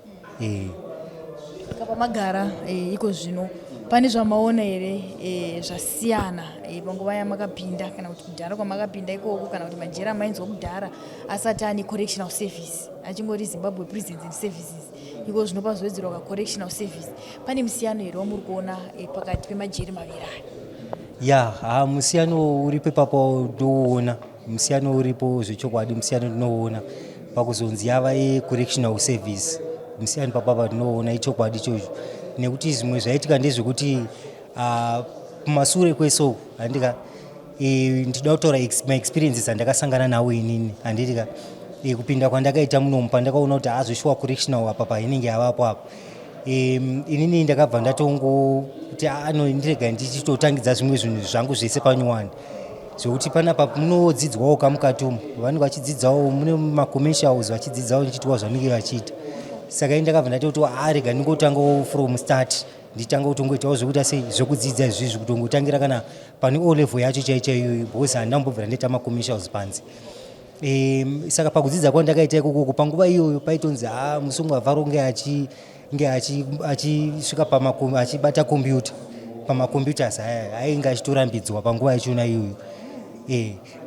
Speaker 2: Saka pamagara iko zvino pane zvamaona here zvasiyana panguva yamakapinda, kana kuti kudhara kwamakapinda ikoko, kana kuti majeri amainzwa kudhara asati ane correctional service, achingori Zimbabwe Prisons and Services, iko zvino pazowedzerwa kacorrectional service, pane musiyano here wamuri kuona pakati pemajeri maviri aya?
Speaker 3: Ya, ha, musiyano uripo ipapo ndouona. Musiyano uripo zvechokwadi, musiyano ndinouona pakuzonzi yava yecorrectional service. Musiyano papapa ndinouona, ichokwadi ichocho, nekuti zvimwe zvaitika ndezvekuti kumasure kwese uku, handika, ndinoda kutaura maexperiences andakasangana nawo inini, handitika, kupinda kwandakaita munomu, pandakaona kuti hazvishuwa correctional apa painenge yavapo apa, inini ndakabva ndatongokuti ano ndirega ndichitotangidza zvimwe zvinhu zvangu zvese panyuwani, zvekuti panapa munodzidzwawo kamukati umu, vanenge vachidzidzawo mune macommercials, vachidzidzawo ndichitiwa zvanenge vachiita. Saka ini ndakabva ndatoti rega ndingotangawo from start, nditanga kutongoitawo zvekuita sei, zvekudzidza izvizvi, kutongotangira kana pane O level yacho chai chaiyoyo, because handina kumbobvira ndaita macommercials panze. Saka pakudzidza kwandakaita ikokoko, panguva iyoyo paitonzi ha, musungwa hafari kunge achinge achisvika achibata computer pamacomputers aya, ainge achitorambidzwa panguva yachona iyoyo.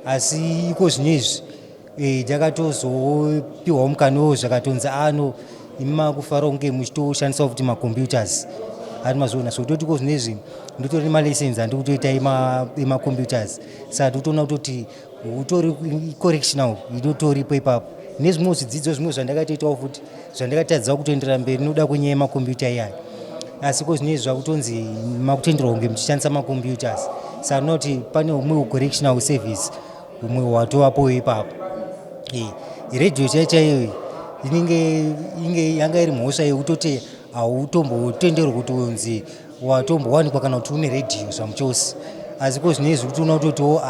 Speaker 3: Asi iko zvino izvi takatozopiwawo mukanawo, zvakatonzi ano imi makufara kunge muchitoshandisawo futi macomputers ari mazviona. So toti iko zvino izvi ndotori nemalessons andiri kutoita emacomputers. Saka ndikutoona kutoti utori correctional inotoripo ipapo, nezvimwewo zvidzidzo zvimwe zvandakatoitawo futi zvandakatadzawo kutoenderera mberi nokuda kwenyaya yemakombiyuta iyayo. Asi ko zvino izvi zvakutonzi makutenderwa kunge muchishandisa macomputers, saka ndinoti pane humwe correctional service humwe hwatovapowo ipapo. Redhiyo chaiyo chaiyo inenge inge yanga iri mhosva yekutoti hautombotenderwi kuti unzi watombowanikwa kana kuti une redhiyo zvamuchose. Asi ko zvino izvi kutoona kutotiwo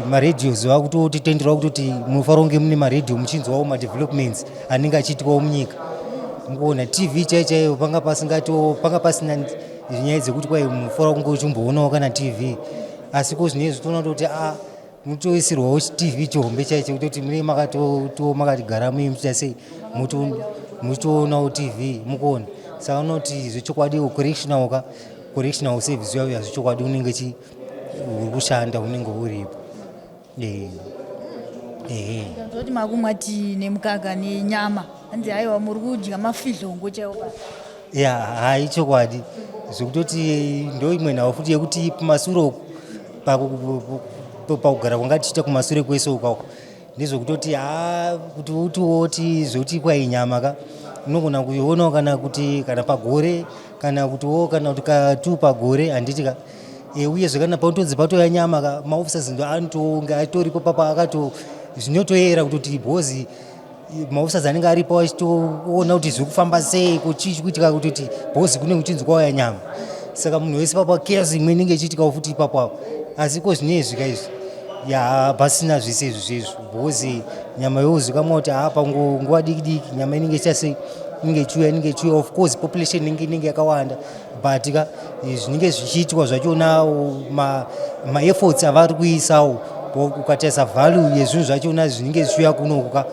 Speaker 3: maredhios vakutotitenderwa kutoti munofanira kunge mune maredhiyo muchinzwawo madevelopments anenge achiitwawo munyika. Mukuona TV chaiyo chaiyo panga pasingato panga pasina nyaya dzekuti kwai munofanira kunge uchimboonawo kana TV. Asi ko zvino izvi toona kutoti mutoisirwawo TV chihombe chaicho, kutoti mune makatotiwo makatigara muye muchiita sei, muchitoonawo TV, mukuona. Saka unoti zvechokwadi correctional ka correctional service yayo zvechokwadi unenge chi uri kushanda, unenge uripo.
Speaker 2: Toti makumwa tii nemukaka nenyama, hanzi aiwa, muri kudya mafidhlongo chaiwo pa.
Speaker 3: Ya, hai, chokwadi, zvekutoti ndo imwe nhau futi yekuti kumasure uku, pakugara kwanga tichiita kumasure kwese ukako, ndezvekutoti ha, kuti utiwoti zvekuti kwai nyama ka unogona kuionawo kana kuti kana pagore, kana kutiwo kana kuti katu pagore, handiti ka. Uyezve kana pautonzi patouya nyama ka, maofficers ndo anotonge atoripo papa, akato zvinotoyera kutoti bhozi maofficers anenge aripo achitoona kuti zviri kufamba sei, kuchii chikuitika, kutoti bhozi kunenge kuchinzi kwauya nyama. Saka munhu wese papa chaos imwe inenge ichiitikawo futi ipapo apo. Asi ko zvino izvi ka izvi ya pasina zvese izvi zvezvo, bhozi nyama yozikamwa kuti ha, panguva diki diki nyama inenge ichiita sei, inenge ichiuya, inenge ichiuya. Of course population inenge yakawanda, but ka zvinenge zvichiitwa zvachona, maefforts avari kuisawo, ukatarisa value yezvinhu zvachona zvinenge zvichiuya kunoku ka,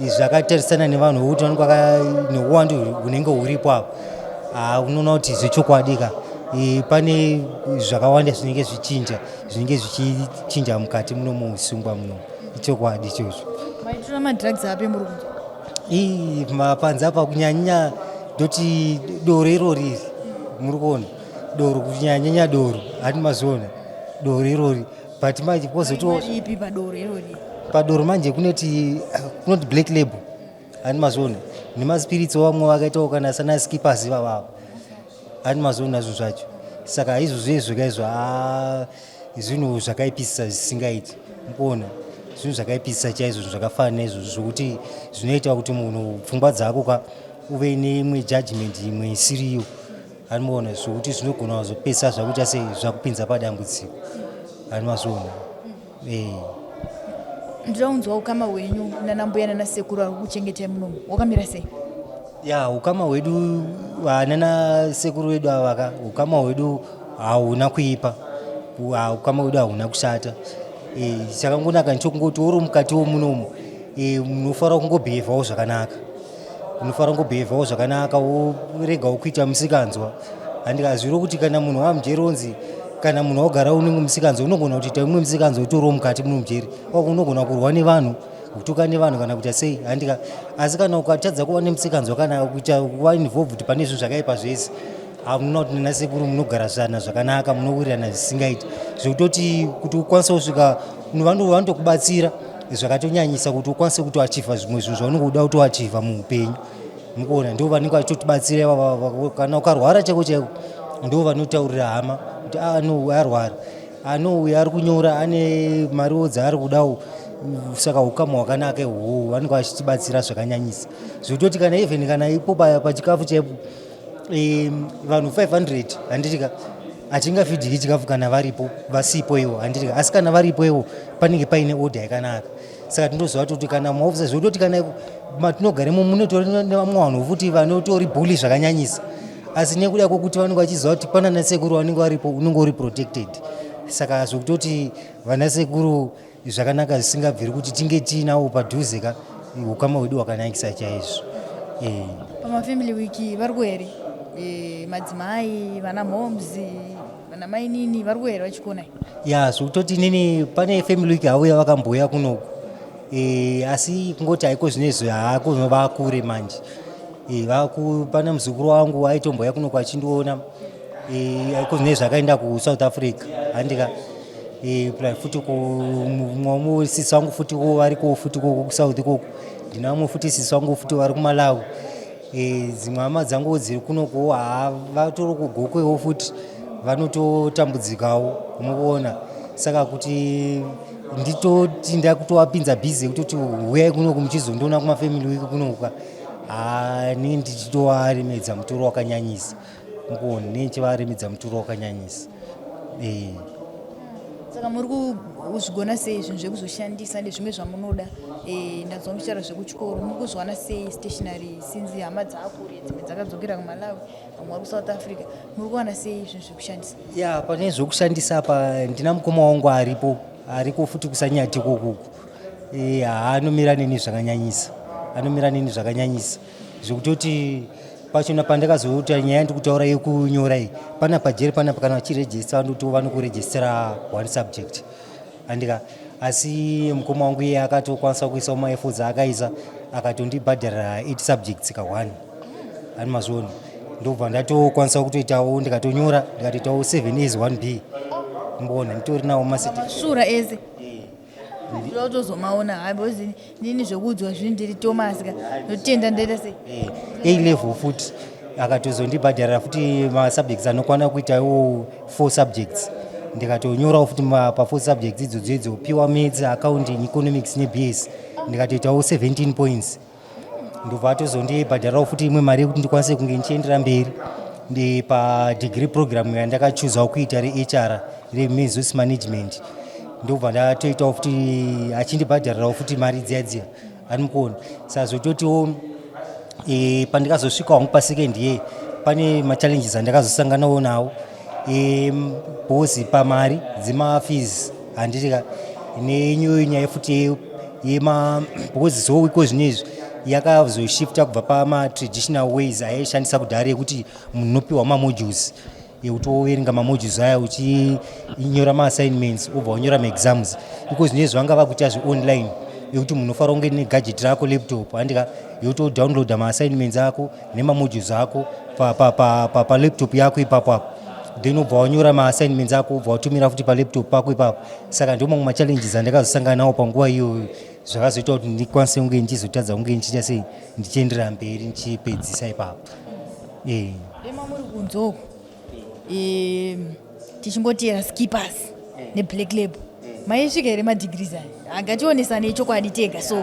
Speaker 3: zvakatarisana nevanhu vokuti vanenge neuwandu hunenge huripo apo, unoona kuti zvechokwadi ka pane zvakawanda zvinenge zvichinja, zvinenge zvichichinja mukati muno muusungwa muno, ichokwadi ichocho.
Speaker 2: Maitora madrugs api muri kunzwa?
Speaker 3: Ii, mapanze apa kunyanya ndoti doro irori, muri kuona doro, kunyanyanya doro, hati maziona doro irori, but manje
Speaker 2: kwozotiwo ipi padoro irori?
Speaker 3: Padoro manje kunoti Black Label, handi maziona, nemaspirits vamwe vakaitawo kana sana Skippers ivavavo, handi maziona zvinhu zvacho. Saka izvozvo izvo kaizvo, ha, zvinhu zvakaipisisa zvisingaiti, mukuona zvinhu zvakaipisisa chaizvo, zvinhu zvakafanana naizvozvo zvokuti zvinoita kuti munhu pfungwa dzako ka uve neimwe judgment imwe isiriyo, handimaona, zvokuti zvinogona kuzopesa zvakuita sei, zvakupinza padambudziko, handimazviona.
Speaker 2: Ndoda kunzwa ukama hwenyu nanambuya nanasekuru vari kukuchengetai munomu wakamira sei?
Speaker 3: Ya, ukama hwedu nana sekuru vedu ava ka, ukama hwedu hauna kuipa, ukama hwedu hauna kushata. Chakangonaka ndechokungoti uri mukatiwo munomu, munofanira kungobhehevhawo zvakanaka, unofanira kungobhehevhawo zvakanaka, woregawo kuita musikanzwa. Handikazviro kuti kana munhu wamujeri onzi kana munhu wagara unenge musikanzwa, unogona kutoita imwe musikanzwa utoriwo mukati muno mujeri, unogona kurwa nevanhu, kutuka nevanhu kana kuita sei, handika. Asi kana ukatadza kuva nemusikanzwa kana kuita kuva involved pane zvinhu zvakaipa zvese, hamuna kuti nanasekuru munogara zvana zvakanaka, munowirirana zvisingaiti, zvekutoti kuti ukwanise kusvika vanotokubatsira zvakatonyanyisa kuti ukwanise kutoachivha zvimwe zvinhu zvaunenge uda kutoachivha muupenyu. Mukuona, ndo vanenge vachitotibatsira ivava. Kana ukarwara chaiko chaiko, ndo vanotaurira hama kuti no, arwara, anouya ari kunyora, ane mariwo dzaari kudawo. Saka ukama hwakanaka ihwohwo, vanenge vachitibatsira zvakanyanyisa, zvekutoti kana even kana ipo pachikafu chaipo, vanhu 500, handitika, hatingafidhiki chikafu kana varipo, vasipo ivo, handitika. Asi kana varipo ivo, panenge paine order yakanaka. Saka tinoziva kuti kana maofisa, zvekutoti kana matinogaremo munotori nevamwe vanhu futi vanotori bully zvakanyanyisa, asi nekuda kwokuti vanenge vachiziva kuti pana nasekuru vanenge varipo, unenge uri protected. Saka zvekutoti vana sekuru zvakanaka zvisingabviri kuti tinge tiinavo padhuze ka, ukama hwedu hwakanakisa chaizvo.
Speaker 2: Pamafamily week vari kuhere? Madzimai, vana moms, vana mainini vari kuhere vachikuonai?
Speaker 3: Ya, zvekutoti inini pane family week auya, vakambouya kunoku, asi kungoti haiko zvinezvi, haako vakure manje. Pane muzukuru wangu aitomboya kunoku achindiona, haiko zvinezvi akaenda kuSouth Africa, handika. Futi kumwe sisi vangu futi variko futi kuSouth ikoko, ndina vamwe futi sisi vangu futi vari kuMalawi. Dzimwe hama dzangu dziri kunoko, haa, vatori kuGokwewo futi, vanototambudzikawo, mukuona. Saka kuti nditoti ndakutovapinza busy yekutoti huyai kunoku muchizondiona kumafamily week kunoku, haa, nee, ndichitovaremedza mutoro wakanyanyisa, mukuona, nee, ndichivaremedza mutoro wakanyanyisa.
Speaker 2: Saka muri kuzvigona sei zvinhu zvekuzoshandisa nezvimwe zvamunoda? Ndanzwa muchitaura zvekuchikoro, muri kuzviwana sei stationary, since hama dzaakure, dzimwe dzakadzokera kuMalawi, vamwe vari kuSouth Africa? Muri kuwana sei zvinhu zvekushandisa?
Speaker 3: Ya, pane zvokushandisa apa, ndina mukoma wangu aripo, ariko futi kuSanyati kokuku. Anomira neni zvakanyanyisa, anomira neni zvakanyanyisa, zvekutoti pachona pandakazoita nyaya ndikutaura yekunyora iyi pana pajeri panapa, kana vachirejista vanoto vanokurejistera one subject, andika. Asi mukoma wangu iye akatokwanisa kuisa maefforts aakaisa, akatondibhadharira 8 subjects ka1, ani mazviona. Ndobva ndatokwanisa kutoitawo, ndikatonyora, ndikatoitawo 7 A's, 1 B, mboona nditori nawo macertificate.
Speaker 2: Masura ese ndoda kutozomaona hai, because nini zvekuudzwa zvinhu ndiri Thomas ka, ndotenda, ndoita sei?
Speaker 3: A level futi akatozondibhadharira futi masubjects anokwana kuitawo four subjects, ndikatonyorawo futi pafour subjects idzodzo idzo, pure maths, accounting, economics neBS, ndikatoitawo 17 points. Ndobva atozondibhadharirawo futi imwe mari yekuti ndikwanise kunge ndichiendera mberi ndi padegree program yandakachuzawo kuita reHR, reresource management. Ndobva ndatoitawo futi, achindibhadharirawo futi mari dziya dziya, ani mukuona. Saka zvototiwo pandikazosvika hangu pasecond year, pane machallenges andakazosanganawo nawo, because pamari dzemafees, handitika, nenyaya nyaya futi yema, because zoiko zvinezvi yakazoshifta kubva pamatraditional ways ayaishandisa kudhara yekuti munhu unopiwa mamodules yekuti woverenga mamodules aya, uchinyora maassignments, wobva wanyora maexams. Iko zvinezvi vanga vakuita zveonline, yekuti munhu unofanira kunge negadget rako, laptop, handika, yotodownloada maassignments ako nemamodules ako palaptop yako ipapo apo, then wobva wanyora maassignments ako, wobva watumira futi palaptop pako ipapo. Saka ndo mamwe machallenges andakazosangana nawo panguva iyoyo, zvakazoita kuti ndikwanise kunge ndichizotadza kunge ndichiita sei, ndichienderera mberi ndichipedzisa ipapo.
Speaker 2: Dema muri kunze uku, tichingotera Skippers neBlack Label, maisvika here madegrees aya? Angationesanei chokwadi tega, so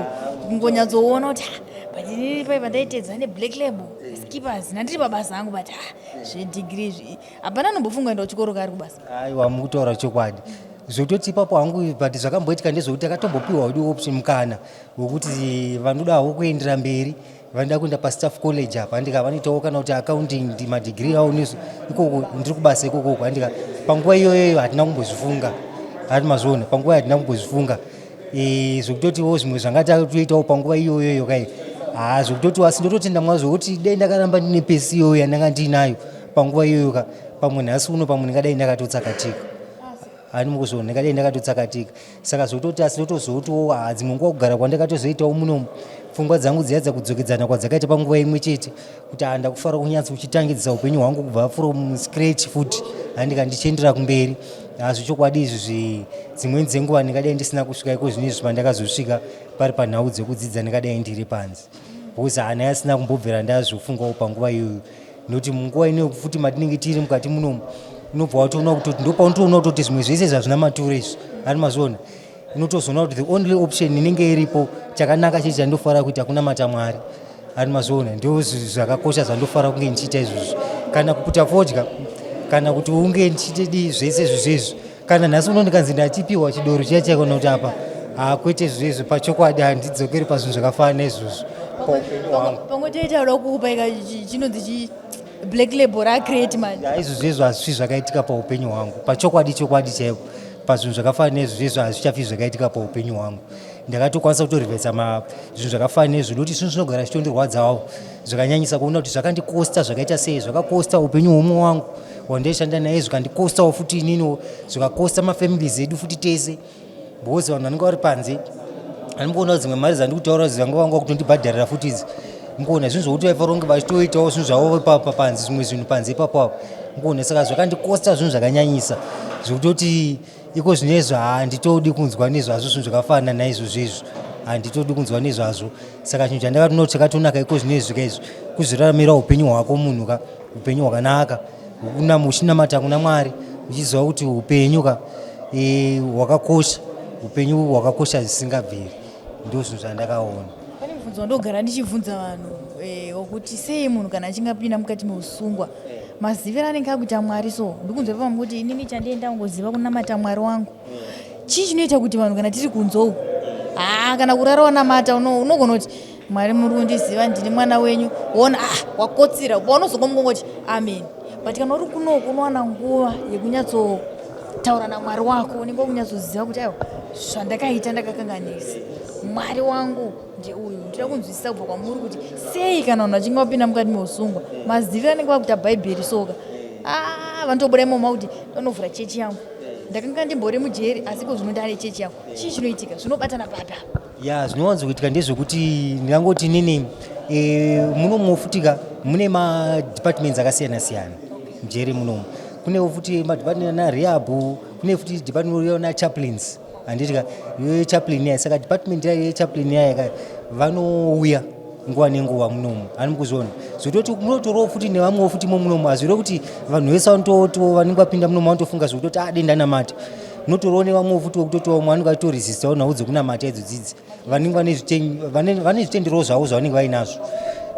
Speaker 2: kungonyatsoona kuti, "Ah, but inini pai pandaitedza neBlack Label, Skippers, nandiri pabasa angu, but ah, zvedegree izvi hapana anombofunga enda kuchikoro kari kubasa."
Speaker 3: Aiwa, mukutaura chokwadi. Zvekutoti ipapo hangu, but zvakamboitika ndezvekuti takatombopiwa wedu option, mukana wekuti vanodawo kuendera mberi, vanoda kuenda pastaff college apa, handika, vanoitawo kana kuti accounting, madegree avo ikoko, ndiri kubasa ikokoko, handika. Panguva iyoyoyo hatina kumbozvifunga, hati mazviona, panguva hatina kumbozvifunga. Zvekutotiwo zvimwe zvanga tatoitawo panguva iyoyoyo kai, ha, zvekutoti asi ndototenda Mwari zvokuti dai ndakaramba ndine pesi iyoyo yandanga ndiinayo panguva iyoyo ka, pamwe nhasi uno pamwe ndingadai ndakatotsakatika, hani mukuzviona, ndingadai ndakatotsakatika. Saka zvekutoti asi ndotozotiwo, ha, dzimwe nguva kugara kwandakatozoitawo munomu, pfungwa dzangu dziya dzakudzokedzana kwadzakaita panguva imwe chete, kuti ha, ndakufara kunyatso kuchitangidzisa upenyu hwangu kubva from scratch futi, handika, ndichiendera kumberi. Hazvi chokwadi izvi, dzimweni dzenguva ndingadai ndisina kusvika iko zvino izvi pandakazosvika pari panhau dzekudzidza, ndingadai ndiri panze, because hana yasina kumbobvira ndazvofungawo panguva iyoyo, nokuti munguva ino futi matinenge tiri mukati munomu, unobva watoona kutoti ndopaunotoona kutoti zvimwe zvese zvazvina maturo izvi, ari mazviona. Unotozoona kuti the only option inenge iripo, chakanaka chii chandofara kuita, kunamata Mwari, ari mazviona. Ndo zvakakosha zvandofara kunge ndichiita izvozvo, kana kuputa fodya, kana kuti unge ndichitidi zvese izvozvo. Kana nhasi uno ndikanzi ndachipiwa chidoro chiya chiya, kana kuti apa, hakwete, izvozvo pachokwadi handidzokeri pazvinhu zvakafanana naizvozvo paupenyu hwangu.
Speaker 2: Pamwe toita uda kukupa ika chinonzi chi Black Label racreate manje.
Speaker 3: Izvozvo izvo hazvifi zvakaitika paupenyu hwangu, pachokwadi, chokwadi chaipo. Pazvinhu zvakafanana neizvozvo izvo hazvichafi zvakaitika paupenyu hwangu. Ndakatokwanisa kutorivhesa zvinhu zvakafanana neizvo, nokuti zvinhu zvinogara zvichitondirwadzawo zvakanyanyisa, kuona kuti zvakandikosta zvakaita sei, zvakakosta upenyu hwomwe wangu wandaishanda naye, zvikandikostawo futi ininiwo, zvikakosta mafamilies edu futi tese, because vanhu vanenge vari panze andimboona dzimwe mari dzandiri kutaura dzanga vanga kutondibhadharira futi idzi. Mukuona zvinhu zvokuti vaifanira kunge vachitoitawo zvinhu zvavo panze, zvimwe zvinhu panze ipapo apo, mukuona. Saka zvakandikosta zvinhu zvakanyanyisa, zvekutoti iko zvinezvo handitodi kunzwa nezvazvo. Zvinhu zvakafanana naizvozvo izvo handitodi kunzwa nezvazvo. Saka chinhu chandakatoona chakatonaka iko zvinezvi kaizvo, kuzviraramira upenyu hwako munhu ka, upenyu hwakanaka, uchinamata kuna Mwari, uchiziva kuti upenyu ka hwakakosha, upenyu hwakakosha zvisingabviri. Ndo zvinhu zvandakaona.
Speaker 2: Pane mubvunzo wandogara ndichibvunza vanhu wokuti sei munhu kana achinge apinda mukati meusungwa, maziviro anenge akuita Mwari. So ndikunzwa pamwe kuti inini chandienda kungoziva kunamata Mwari wangu. Chii chinoita kuti vanhu kana tiri kunze uku, haa, kana kurara wanamata, unogona kuti, "Mwari, muri kundiziva, ndini mwana wenyu," woona, ah, wakotsira, paunozongomungongoti amen. But kana uri kunoku, unowana nguva yekunyatsotaura naMwari wako, unenge wakunyatsoziva kuti aiwa, zvandakaita ndakakanganisa, Mwari wangu ndeuyu. Ndinoda kunzwisisa kubva kwamuri kuti sei kana vanhu vachinge vapinda mukati meusungwa, maziviro anenge vakuita Bhaibheri soka, ah, vanotobuda imomo kuti ndonovhura chechi yangu, ndakanga ndimbori mujeri, asi ko zvino ndane chechi yangu. Chii chinoitika? Zvinobatana papi apa?
Speaker 3: Ya, zvinowanzokuitika ndezvekuti ndingangoti inini munomuwo futika mune madepartments akasiyana siyana mujeri munomu. Kunewo futi madepartment ana rehab, kune futi department na chaplains, handitika, yechaplain yaya. Saka department yayo yechaplain yaya ka, vanouya nguva nenguva munomu, hani mukuzviona, zvototi munotorawo futi nevamwewo futi mo munomu. Hazvireve kuti vanhu vese vanototiwo vanenge vapinda munomu vanotofunga zvekutoti a denda namata. Munotorawo nevamwewo futi wekutoti vamwe vanenge vachitoresista nhau dzekunamata idzo dzidzi, vanenge vane zvitendero zvavo zvavanenge vainazvo,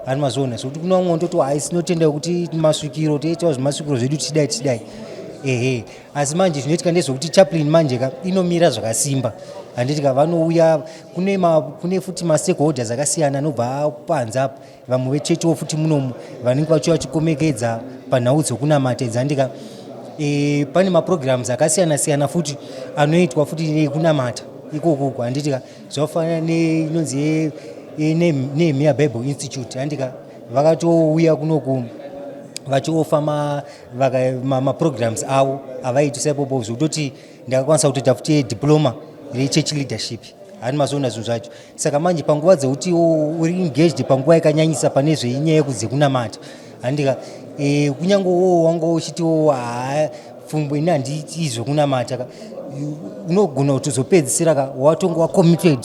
Speaker 3: hani mazviona, zvekuti kune vamwe vanototi, hai, sinotenda kuti masvikiro, toitawo zvemasvikiro zvedu, tichidai tichidai, ehe. Asi manje zvinoitika ndezvekuti chaplain manje ka inomira zvakasimba, handiti ka. Vanouya, kune futi mastakeholders akasiyana anobva panze apa, vamwe vechechiwo futi munomu vanenge vachiuya vachikomekedza panhau dzokunamata idzi, handika. Pane maprograms akasiyana siyana futi anoitwa futi nekunamata ikokoko, handiti ka. Zvakafanana neinonzi Nehemiah Bible Institute, handika, vakatouya kunoku vachiofa maprograms avo avaitisa ipopo, zvekutoti ndakakwanisa kutoita futi diploma rechurch leadership, hani mazoona zvinhu zvacho. Saka manje panguva dzekuti uri engaged panguva yakanyanyisa pane zveinyaya dzekunamata, handika, kunyange wo wanga uchitiwo, haa, pfungwa ini handiiti zvekunamata ka, unogona kutozopedzisira ka watonge wacommitted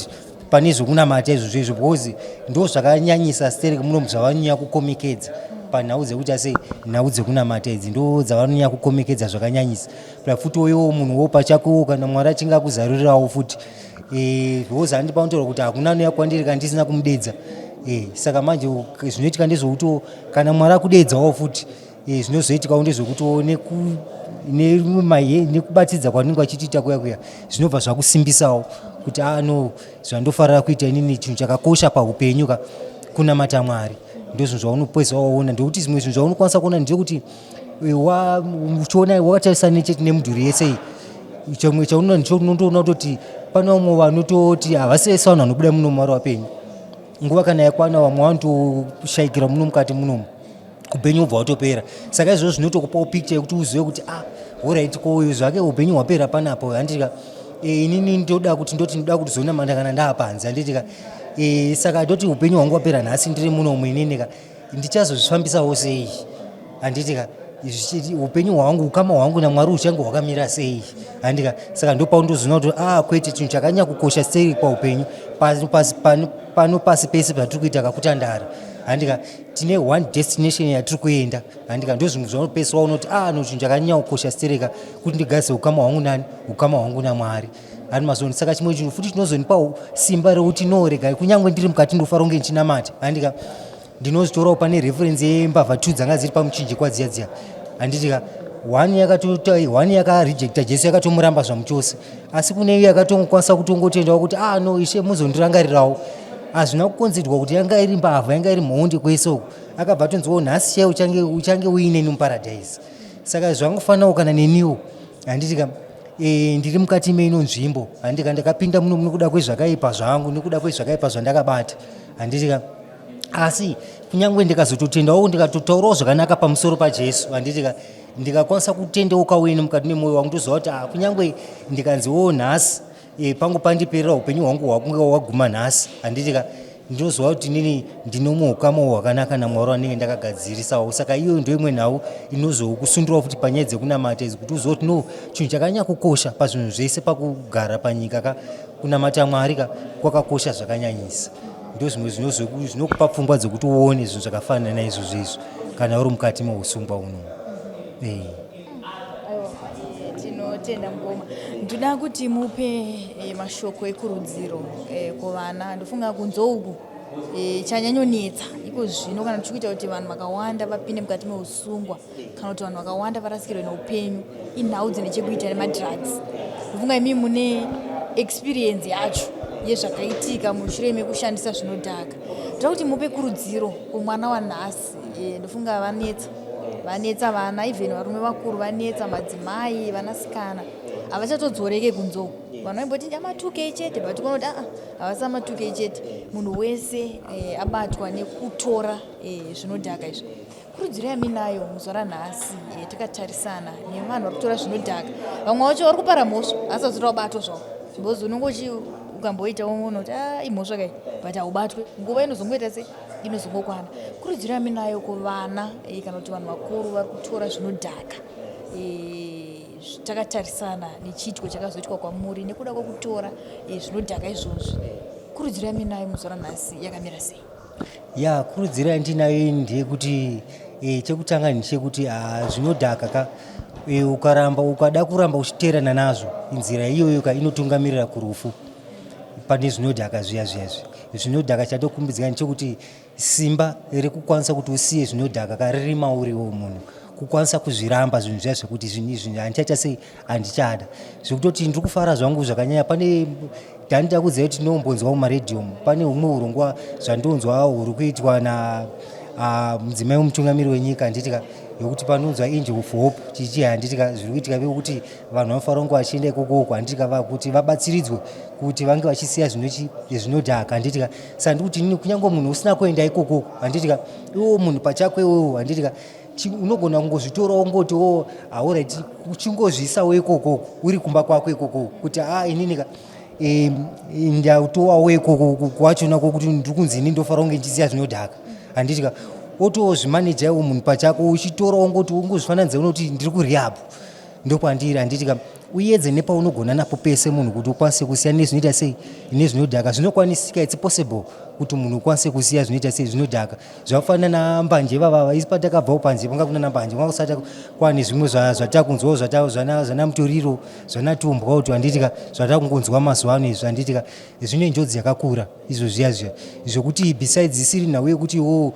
Speaker 3: pane zvekunamata izvozvo izvo, because ndo zvakanyanyisa sterek muno zvavanonyanya kukomekedza panhau dzekuti ase nhau dzekunamata idzi ndo dzavanonyanya kukomekedza zvakanyanyisa. Pla futi oyowo munhu wo pachakowo, kana Mwari achinge akuzarurirawo futi, because handi paunotaura kuti hakuna anouya kwandiri kana ndisina kumudedza. Saka manje zvinoitika ndezvekutiwo kana Mwari akudedzawo futi, zvinozoitikawo ndezvekutiwo neku Nekubatidza kwanenge vachitiita kuya kuya zvinobva zvakusimbisawo kuti ano ah, zvandofarira kuita inini, chinhu chakakosha paupenyu ka kunamata Mwari. Ndozvinhu zvaunopwesa waona, ndekuti zvimwe zvinhu zvaunokwanisa kuona ndechekuti uchiona wakatarisa nemudhuri yese iyi, chimwe chaunoona ndondoona kutoti pane vamwe vanototi havasi vese vanhu vanobuda muno mari wapenyu. Nguva kana yakwana, vamwe vanotoshayikira muno mukati munomu, upenyu hubva hwatopera. Saka izvozvo zvinotokupawo picture yekuti uzive kuti, ah, alright, ko uyu zvake upenyu hwapera panapo, handitika? Inini ndoda kuti ndoti ndoda kuti zonamata kana ndaapanze, handitika? Saka ndoti upenyu hwangu hwapera nhasi ndiri munomu, ininika ndichazozvifambisawo sei, handitika? Upenyu hwangu, ukama hwangu naMwari huchange hwakamira sei, handika? Saka ndopaundozoona kuti, ah, kwete, chinhu chakanyanya kukosha sei paupenyu pano pasi pese zvatiri kuita kakutandara, handika? Tine one destination yatiri kuenda, handika? Ndo zvimwe zvaunopeswa unoti, ah, no, chinhu chakanyanya kukosha stereka kuti ndigarise ukama hwangu nani, ukama hwangu naMwari, hani mazoni. Saka chimwe chinhu futi chinozonipa simba rekuti, no, regai, kunyange ndiri mukati ndofara kunge ndichinamata, handika? Ndinozvitorawo pane reference yembavha two dzanga dziri pamuchinjikwa dziya dziya, handitika? One yakatota, one yakarejecta Jesu, yakatomuramba zvamuchose, asi kune iyo yakatongokwanisa kutongotendawo kuti, ah, no, Ishe, muzondirangarirawo. Hazvina kukonzerwa kuti yanga iri mbavha, yanga iri mhondi kwese uku. Akabva atonziwo, nhasi chaiwo uchange uineni muparadhaisi. Saka zvangofanirawo kana neniwo, handitika? Ndiri mukati meino nzvimbo, handika? Ndakapinda muno nekuda kwezvakaipa zvangu, nekuda kwezvakaipa zvandakabata, handitika? Asi kunyange ndikazototendawo, ndikatotaurawo zvakanaka pamusoro paJesu, handitika? Ndikakwanisa kutendeuka uine mukati memwoyo wangu, ndoziva kuti, ah, kunyange ndikanziwo nhasi pangu pandiperera, upenyu hwangu hwakunge hwaguma nhasi, handitika? Ndinoziva kuti nini ndino ukama hwakanaka naMwari wandinge ndakagadzirisawo. Saka iyoyo ndo imwe nhau inozokusundurawo futi panyaya dzekunamata idzi, kuti uzive kuti, no, chinhu chakanyanya kukosha pazvinhu zvese pakugara panyika ka kunamata Mwari ka kwakakosha zvakanyanyisa. Ndo zvimwe zvinokupa pfungwa dzekuti uone zvinhu zvakafanana naizvozvo izvo kana uri mukati meusungwa uno.
Speaker 2: Tinotenda mukoma. Ndoda kuti mupe mashoko ekurudziro kuvana. Ndofunga kunze uku chanyanyonetsa iko zvino kana tichikuita kuti vanhu vakawanda vapinde mukati meusungwa kana kuti vanhu vakawanda varasikirwe neupenyu inhau dzine chekuita nemadrugs. Ndofunga imi mune experience yacho yezvakaitika mushure mekushandisa zvinodhaka. Ndoda kuti mupe kurudziro kumwana wanhasi. Ndofunga vanetsa, vanetsa vana, even varume vakuru vanetsa, madzimai, vanasikana havachatodzoreke kunze uku. Vanhu vaimboti ama2K chete, but kuona kuti aa, havasi ama2K chete, munhu wese abatwa nekutora zvinodhaka izvi. Kurudziro yaminayo muzuva ranhasi, takatarisana nevanhu vari kutora zvinodhaka, vamwe vacho vari kupara mhosva asi vazotora kubatwa zvavo, because unonge uchi ukamboita unoti, a, imhosva kai, but haubatwe. Nguva inozongoita sei, inozongokwana. Kurudziro yaminayo kuvana kana kuti vanhu vakuru vari kutora zvinodhaka, takatarisana nechiitiko chakazoitwa kwamuri nekuda kwekutora zvinodhaka izvozvi, kurudziro yaminayo muzuva ranhasi yakamira sei?
Speaker 3: Ya, kurudziro yandinayo ini ndeyekuti chekutanga ndechekuti, ah, zvinodhaka ka ukaramba, ukada kuramba uchiteerana nazvo, nzira iyoyo ka inotungamirira kurufu. Pane zvinodhaka zviya zviya zvi zvinodhaka, chatokumbidzika ndechekuti simba rekukwanisa kuti usiye zvinodhaka ka riri mauriwo munhu, kukwanisa kuzviramba zvinhu zviya, zvekuti zvinhu izvi handichaita sei, handichada. Zvekutoti ndiri kufara zvangu zvakanyanya, pane ndandida kuziva kuti tinombonzwa mumaredhiyo, pane humwe urongwa zvandonzwa huri kuitwa na mudzimai wemutungamiri wenyika, handitika? Yokuti panonzwa Angel of Hope chichi, handitika? Zviri kuitika vekuti vanhu vanofanira kunge vachienda ikokoko, handitika, kuti vabatsiridzwe kuti vange vachisiya zvinodhaka, handitika? Saka ndikuti inini kunyange munhu usina kuenda ikokoko, handitika, iwo munhu pachako iwewo, handitika, unogona kungozvitorawo ungoti o, alright, uchingozviisawo ikokoko uri kumba kwako ikokoko kuti, a, ininika ndatowawo ikoko kwachona kwokuti ndiri kunzi ini ndofanira kunge ndichisiya zvinodhaka, handitika? Otozvimaneja iwo munhu pachako, uchitora ungoti ungozvifananidza unoti ndiri kurehab, ndokwandiri, handitika? Uyedze nepaunogona napo pese munhu kuti ukwanise kusiya nezvinoita sei, nezvinodhaka. Zvinokwanisika, it's possible kuti munhu ukwanise kusiya zvinoita sei, zvinodhaka. Zvakufanana nambanje vavava, isi patakabvawo panze kwanga kuna nambanje, kwanga kusati kwane zvimwe zvatakunzwawo zvanamutoriro, zvanatumbwa kuti, handitika, zvatakungonzwa mazuva ano izvi, handitika? Zvine njodzi yakakura izvo zviya zviya, zvokuti besides isiri nhau yekuti wo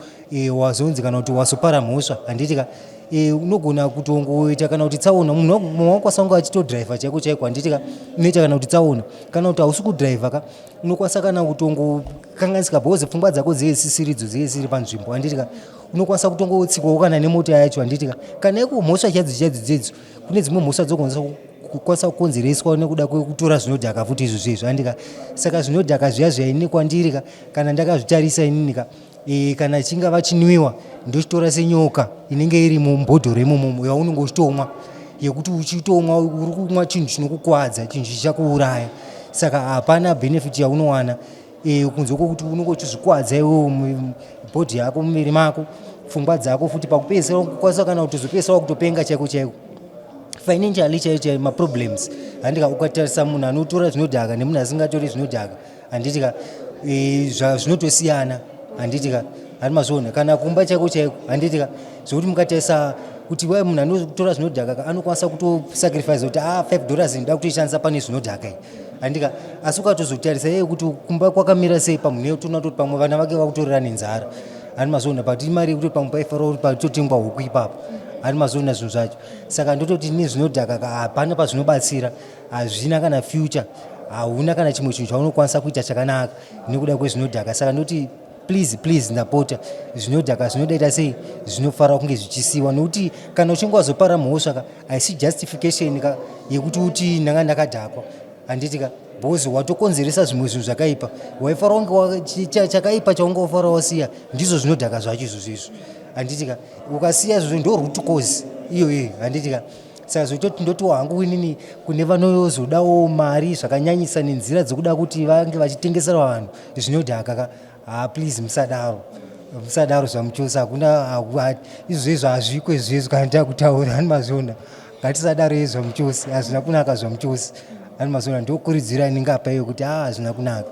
Speaker 3: wazonzi kana kuti wazopara mhosva, handitika? E, unogona kutongoita kana kuti tsaona munhu mumwe wakwanisa kunge achitodhiraivha chaiko chaiko handiti ka unoita kana kuti tsaona kana kuti hausi kudhiraivha ka unokwanisa kana kutongokanganisika because pfungwa dzako dzesisiridzo dzesiri panzvimbo handiti ka unokwanisa kutongotsikwawo kana nemota yacho handiti ka kana iko mhosva chaidzo chaidzo dzedzo kune dzimwe mhosva dzokwanisa kukwanisa kukonzereswa nekuda kwekutora zvinodhaka futi izvo zvezvo handika saka zvinodhaka zviya zviya ini kwandiri ka kana ndakazvitarisa inini ka e, kana chingava chinwiwa ndochitora senyoka inenge iri mubhodhoro imomomo yaunenge uchitomwa yekuti uchitomwa uri kumwa chinhu chinokukwadza chinhu chichakuuraya saka hapana benefit yaunowana e, kunze kwokuti unenge uchizvikwadza iwewe bhodhi yako muviri mako pfungwa dzako futi pakupedzisira kukwanisa kana kutozopedzisira wakutopenga chaiko chaiko financially chaiyo chaiyo maproblems handika ukatarisa munhu anotora zvinodhaka nemunhu asingatori zvinodhaka handitika e, zvinotosiyana handitika handi mazviona kana kumba chaiko chaiko handitika zvekuti mukatarisa kuti wai munhu anotora zvinodhaka anokwanisa kutosacrifice kuti a ah, $5 ndida kutoishandisa pane zvinodhaka iyi handika asi ukatozotarisa iye kuti kumba kwakamira sei pamunhu toona kutoti pamwe vana vake vakutorera nenzara handi mazviona but imari yekutoti pamwe paifara kuti patotengwa huku ipapo handi mazviona zvinhu zvacho saka ndototi nezvinodhaka hapana pazvinobatsira hazvina kana future hauna kana chimwe chinhu chaunokwanisa kuita chakanaka nekuda kwezvinodhaka saka ndoti please please ndapota zvinodhaka zvinodaita sei zvinofanira kunge zvichisiwa nokuti kana uchinge wazopara mhosva ka haisi justification ka yekuti uti ndanga ndakadhakwa handiti ka because watokonzeresa zvimwe zvinhu zvakaipa waifanira kunge chakaipa chaunge wafanira wasiya ndizvo zvinodhaka zvacho izvozvo izvo handiti ka ukasiya izvozvo ndo root cause iyoyo handiti ka saka zvototi ndotiwo hangu inini kune vanozodawo mari zvakanyanyisa nenzira dzekuda kuti vange vachitengesera vanhu zvinodhaka ka ha please musadaro musadaro zvamuchose hakuna izvo izvo hazviko izvo izvo kana takutaura ani mazviona ngatisadaro izvo zvamuchose hazvina kunaka zvamuchose ani mazviona ndokurudzira inenge apa iyo kuti a hazvina kunaka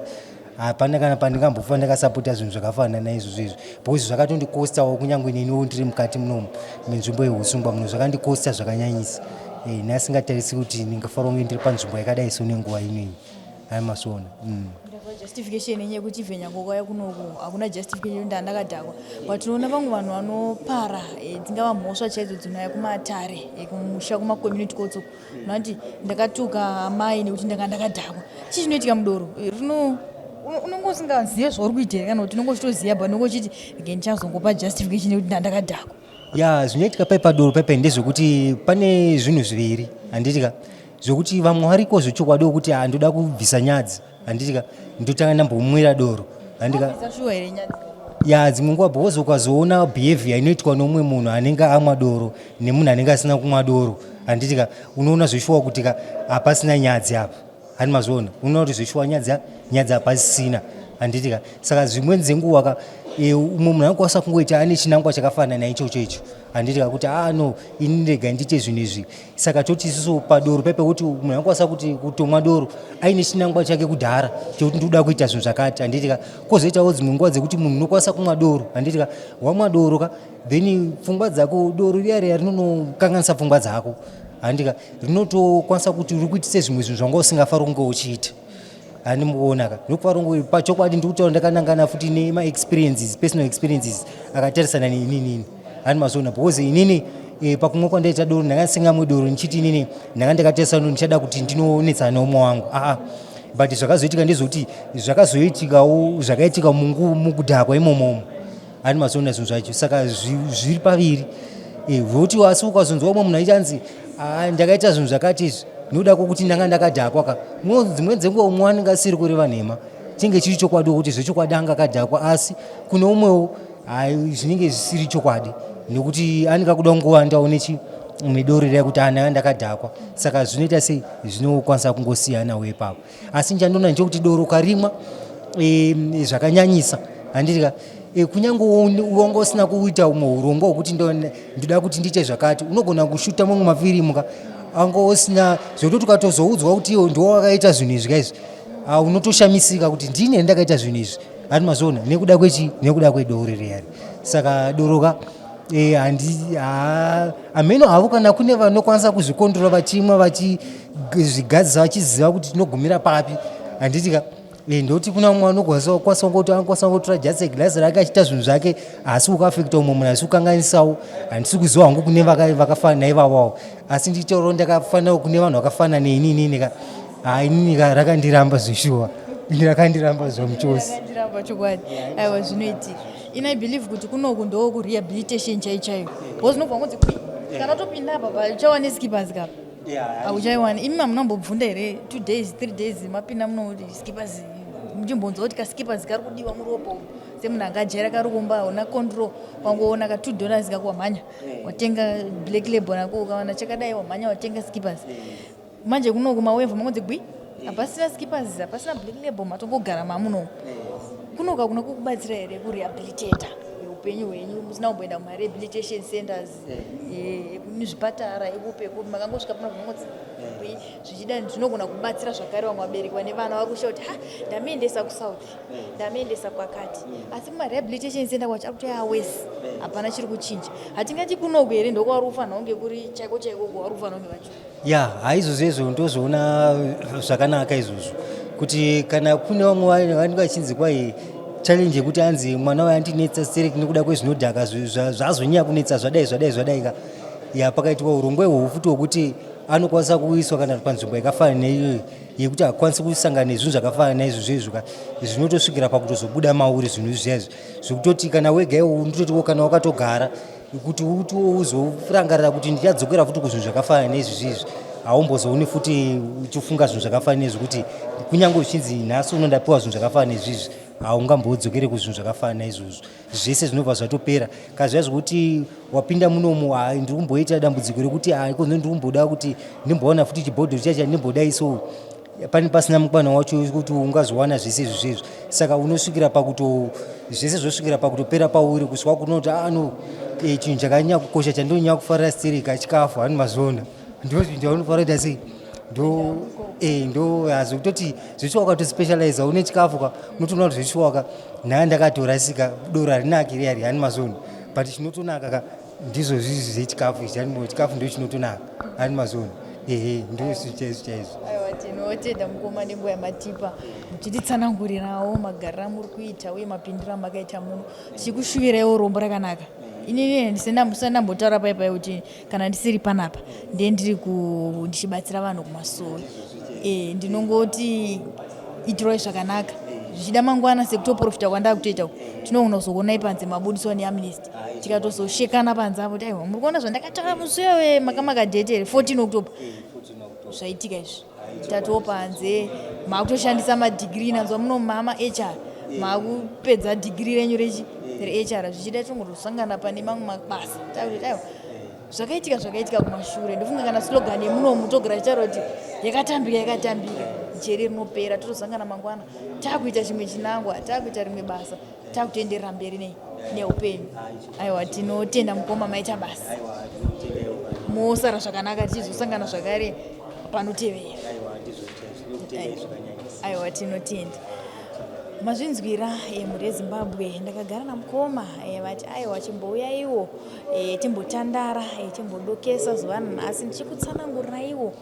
Speaker 3: hapana kana pandingambofa ndakasapota zvinhu zvakafanana naizvozvo izvo because zvakatondikostawo kunyange neniwo ndiri mukati munomu menzvimbo yehusungwa muno zvakandikosta zvakanyanyisa eh, nasingatarisi kuti ndingafanira kunge ndiri panzvimbo yakadai so nenguva inoyi ayi masona mm.
Speaker 2: Justification yenye yekuti even nyange ukauya kunoku hakuna justification yekuti ndakadhakwa but tinoona vamwe vanhu vanopara eh, dzingava mhosva chaidzo dzinouya kumatare eh, kumusha kumacommunity courts uku unoti ndakatuka amai nekuti ndanga ndakadhakwa chii chinoitika mudoro eh, rino unonge usingazive zvauri kuita here kana kuti unonge uchitoziva but unonge uchiti ge ndichazongopa justification yekuti ndandakadhakwa
Speaker 3: ya zvinoitika pai padoro paipai ndezvekuti pane zvinhu zviviri handiti ka zvekuti vamwe variko zvechokwadi wekuti handoda kubvisa nyadzi handiti ka ndotanga ndambomwira doro handiti ka ya dzimwe nguva because ukazoona behavior inoitwa nomumwe munhu anenge amwa doro nemunhu anenge asina kumwa doro handiti ka unoona zveshuwa kuti ka hapasina nyadzi apa handi mazviona unoona kuti zveshuwa nyadzi nyadzi hapasisina handiti ka saka zvimweni dzenguva ka e, umwe munhu anokwanisa kungoita ane chinangwa chakafanana ichocho icho handiti ka kuti ah no ini ndega ndiite zvinhu izvi saka toti isusu padoro pepe kuti munhu anokwanisa kuti kutomwa doro aine chinangwa chake kudhara chekuti ndikuda kuita zvinhu zvakati handiti ka kwozoitawo dzimwe nguva dzekuti munhu unokwanisa kumwa doro handiti ka wamwa doro ka then pfungwa dzako doro riya riya rinonokanganisa pfungwa dzako handiti ka rinotokwanisa kuti uri kuitise zvimwe zvinhu zvanga usingafari kunge uchiita handimukuona ka ndokufarungu pachokwadi ndikutaura ndakanangana futi nemaexperiences personal experiences akatarisana neinini handi mazviona because inini e, pakumwa kwandaita doro ndanga ndisingamwe doro ndichiti inini ndanga ndakatarisa no ndichada kuti ndinonetsana neumwe wangu aa but zvakazoitika ndezvekuti zvakazoitikawo zvakaitika mukudhakwa imomomo Ani mazoona zvinhu zvacho saka zviri paviri eh, voti asi ukazonzwa umwe munhu aichanzi ah, ndakaita zvinhu zvakati izvi nokuda kwokuti ndanga ndakadhakwa ka dzimweni dzenguva umwe anenge asiri kureva nhema chinge chiri chokwadi wokuti zvechokwadi anga akadhakwa asi kune umwewo zvinenge zvisiri chokwadi nekuti anenge akuda kungowandawo nechi nedoro riya kuti ana ndakadhakwa saka zvinoita sei zvinokwanisa kungosiyanawo ipapo asi chandoona nechekuti doro ukarimwa e, zvakanyanyisa handiti ka e, kunyange wanga usina kuita umwe urongwa hwekuti ndoda kuti ndiite zvakati unogona kushuta mamwe mafirimu ka anga usina zvekutoti ukatozoudzwa kuti iwo ndiwo wakaita zvinhu izvi kaizvi ah, unotoshamisika kuti ndini ndakaita zvinhu izvi handi mazviona nekuda kwechi nekuda kwedoro riyari saka doro ka e, handi hameno havo kana kune vanokwanisa kuzvikondrora vachimwa vachizvigadzisa vachiziva kuti tinogumira papi handiti ka Eh, ndoti kuna umwe anokwanisa kungoti anokwanisa kungotora just glass rake achiita zvinhu zvake, asi ukaafecta umwe munhu, asi kukanganisawo. Handisi kuziva hangu kune vakafanana naivavawo, asi ndichitaurawo ndakafanana kune vanhu vakafanana neinini ka. Ha, inini ka rakandiramba zveshuwa, ini rakandiramba zvamuchose.
Speaker 2: Rakandiramba chokwadi. Aiwa, zvinoitika. Ini I believe kuti kunoku ndo kurehabilitation chai chaiyo, because unobva kunzi kwi kana utopinda apa pauchawane skippers kapa hauchaiwani. Imi mamunambobvunda here 2 days, 3 days mapinda muno skippers, muchimbonzwa kuti kaskippers kari kudiwa muropa umu, semunhu angajaira kari kumba, hauna control, wangoona ka $2 kako, wamhanya watenga Black Label nako, ukawana chakadai wamhanya watenga skippers. Manje kunoku mawevha mangonzi gwi, hapasina skippers, hapasina Black Label, matongogara mamunomu. Kunoku hakuna kukubatsira here kurehabilitata upenyu hwenyu, musina kumboenda kumarehabilitation centers, nezvipatara, ekupi ekupi? Makangosvika pano panongonzi gwi. Zvichida zvinogona kubatsira zvakare vamwe vabereki vane vana vari kusha kuti, "Ha, ndamuendesa kuSouth, ndamuendesa kwakati," asi kumarehabilitation center kwacho ari kutoya wese, hapana chiri kuchinja. Hatingati kunoku here ndokwauri kufanira kunge kuri chaiko chaiko kwauri kufanira kunge vacho?
Speaker 3: Ya, haizvozvo izvo ndozvoona zvakanaka izvozvo, kuti kana kune vamwe vanenge vachinzi kwai challenge yekuti anzi mwana uyu andinetsa stereki nekuda kwezvinodhaka, zvazonyanya kunetsa, zvadai zvadai zvadai ka, ya, pakaitwa urongwa ihwohwo futi hwokuti anokwanisa kuiswa kana panzvimbo yakafanana neiyoyo yekuti akwanisi kusangana nezvinhu zvakafanana naizvozvo izvo ka, zvinotosvikira pakutozobuda mauri zvinhu izvizvi, zvekutoti kana wega iwo unototiwo kana wakatogara kuti uti uzorangarira kuti ndichadzokera futi kuzvinhu zvakafanana neizvizvi izvi, haumbozooni futi uchifunga zvinhu zvakafanana nezvi, kuti kunyange uchinzi nhasi uno ndapiwa zvinhu zvakafanana nezvizvi, haungambodzokere kuzvinhu zvakafanana naizvozvo. Zvese zvinobva zvatopera. Kazviya zvekuti wapinda munomu, ha, ndiri kumboita dambudziko rekuti, ha, ikozo ndiri kumboda kuti ndimbowana futi chibhodhoro chacho, ndimbodai, so pane pasina mukana wacho kuti ungazowana zvese izvi zvezvi. Saka unosvikira pakuto zvese zvosvikira pakutopera pauri, kusvika kunoti ano chinhu chakanyanya kukosha chandonyanya kufarira stereka chikafu. Hani mazviona, ndo zvinhu chaunofanira kuita sei, ndo ndo hazvekutoti zveshuwa ukatospecializa une chikafu ka, unotoona kuti zveshuwa ka nhaya ndakatorasika, doro harinaki riya riya, hani mazviona, but chinotonaka ka ndizvo zvizi zvechikafu ichi, hani chikafu ndo chinotonaka, hani mazviona. Ehe, ndo chaizvo chaizvo.
Speaker 2: Aiwa, tinotenda mukoma nenguva yamatipa muchititsanangurirawo magariro amuri kuita uye mapindiro amakaita muno. Tichikushuviraiwo rombo rakanaka. Inini ndisina ndambotaura pai pai kuti kana ndisiri panapa ndiye ndiri ndichibatsira vanhu kumasowe. Ndinongoti itirai zvakanaka. Zvichida mangwana, sekutoprofita kwandaa kutoita uku, tinogona kuzokuonai panze mabudiswa neamnesty, tikatozoshekana panze apo kuti, "Aiwa, muri kuona zvandakataura musi uyo makamakadhete here, 14 October?" Zvaitika izvi, tatiwo panze maakutoshandisa madhigiri nanzwa muno mama HR, maakupedza dhigiri renyu rechi reHR. Zvichida tinongotosangana pane mamwe mabasa, takuti, "Aiwa, zvakaitika zvakaitika kumashure." Ndofunga kana slogan yemunomu togara tichitaura kuti yakatambika yakatambika, jeri rinopera, totosangana mangwana taakuita chimwe chinangwa, taakuita rimwe basa, taakutoenderera mberi nei neupenyu. Aiwa, tinotenda mukoma, maita basa, mosara zvakanaka, tichizosangana zvakare panotevera. Aiwa, tinotenda. Mazvinzwira, mhuri yeZimbabwe, ndakagara namukoma, vati, "Aiwa, chimbouyaiwo timbotandara, timbodokesa zuva ranhasi ndichikutsananguriraiwo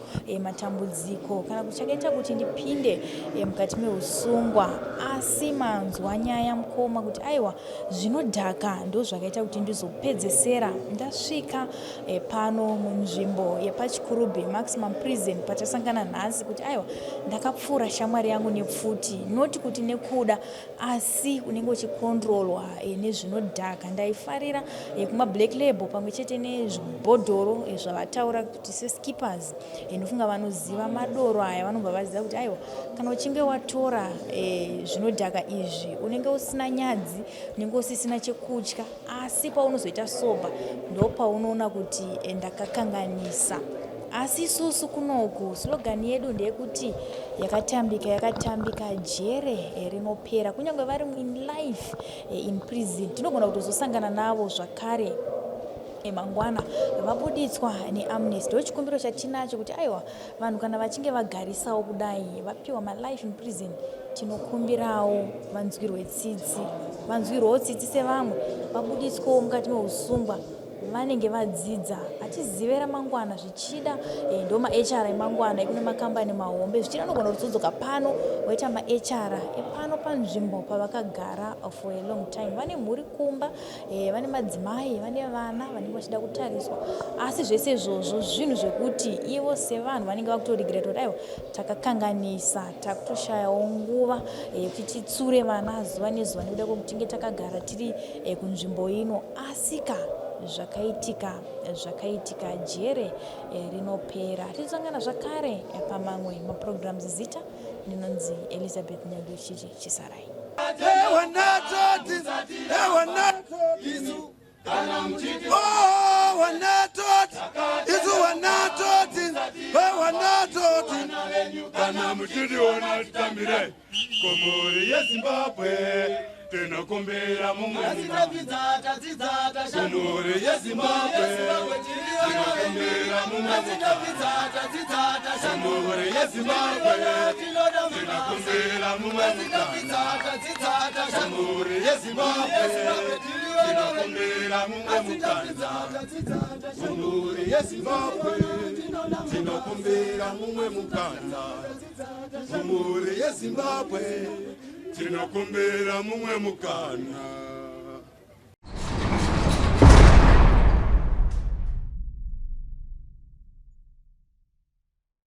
Speaker 2: matambudziko kana kuti chakaita kuti ndipinde mukati meusungwa." Asi manzwa nyaya mukoma kuti, aiwa, zvinodhaka ndo zvakaita kuti ndizopedzesera ndasvika pano munzvimbo yepaChikurubi Maximum Prison patasangana nhasi, kuti, aiwa, ndakapfuura shamwari yangu nepfuti, noti kuti nekuda, asi unenge uchikontrolwa nezvinodhaka. Ndaifarira kumwa Black Label pamwe chete nezvibhodhoro zvavataura kuti seskippers. Ndofunga vanoziva madoro aya vanobva vaziva kuti, aiwa, kana uchinge watora zvinodhaka izvi unenge usina nyadzi, unenge usisina chekutya, asi paunozoita sober ndo paunoona kuti ndakakanganisa. Asi isusu kunoku slogan yedu ndeyekuti yakatambika yakatambika, jere rinopera. Kunyange vari in life in prison, tinogona kutozosangana navo zvakare mangwana vabuditswa neamnesty. Ndo chikumbiro chatinacho kuti, aiwa, vanhu kana vachinge vagarisawo kudai, vapiwa malife in prison, tinokumbirawo vanzwirwe tsitsi, vanzwirwewo tsitsi sevamwe, vabuditswewo mukati meusungwa. Vanenge vadzidza, hatizive ramangwana. Zvichida ndo maHR emangwana ekune makambani mahombe. Zvichida anogona kutozodzoka pano voita maHR epano panzvimbo pavakagara for a long time. Vane mhuri kumba, vane madzimai, vane vana vanenge vachida kutariswa. Asi zvese izvozvo zvinhu zvekuti ivo sevanhu vanenge vakutoregreta kuti aiwa, takakanganisa, takutoshayawo nguva yekuti titsure vana zuva nezuva nekuda kwekuti tinge takagara tiri kunzvimbo ino. Asika zvakaitika zvakaitika, jere rinopera. Tichosangana zvakare pamamwe maprograms. Zita ndinonzi Elizabeth Nyaguchichi. Chisarai.
Speaker 1: Wanatoti, wanatoti, oh, wanatoti, isu wanatoti, wanatoti. Kana muchitiona titambire kumhuri yeZimbabwe, tinokumbira mumwe. Kumhuri yeZimbabwe, tinokumbira mumwe. Kumhuri yeZimbabwe, tinokumbira mumwe. Kumhuri yeZimbabwe, tinokumbira mumwe mukana. Kumhuri yeZimbabwe, tinokumbira mumwe mukana. Kumhuri yeZimbabwe, tinokumbira mumwe mukana.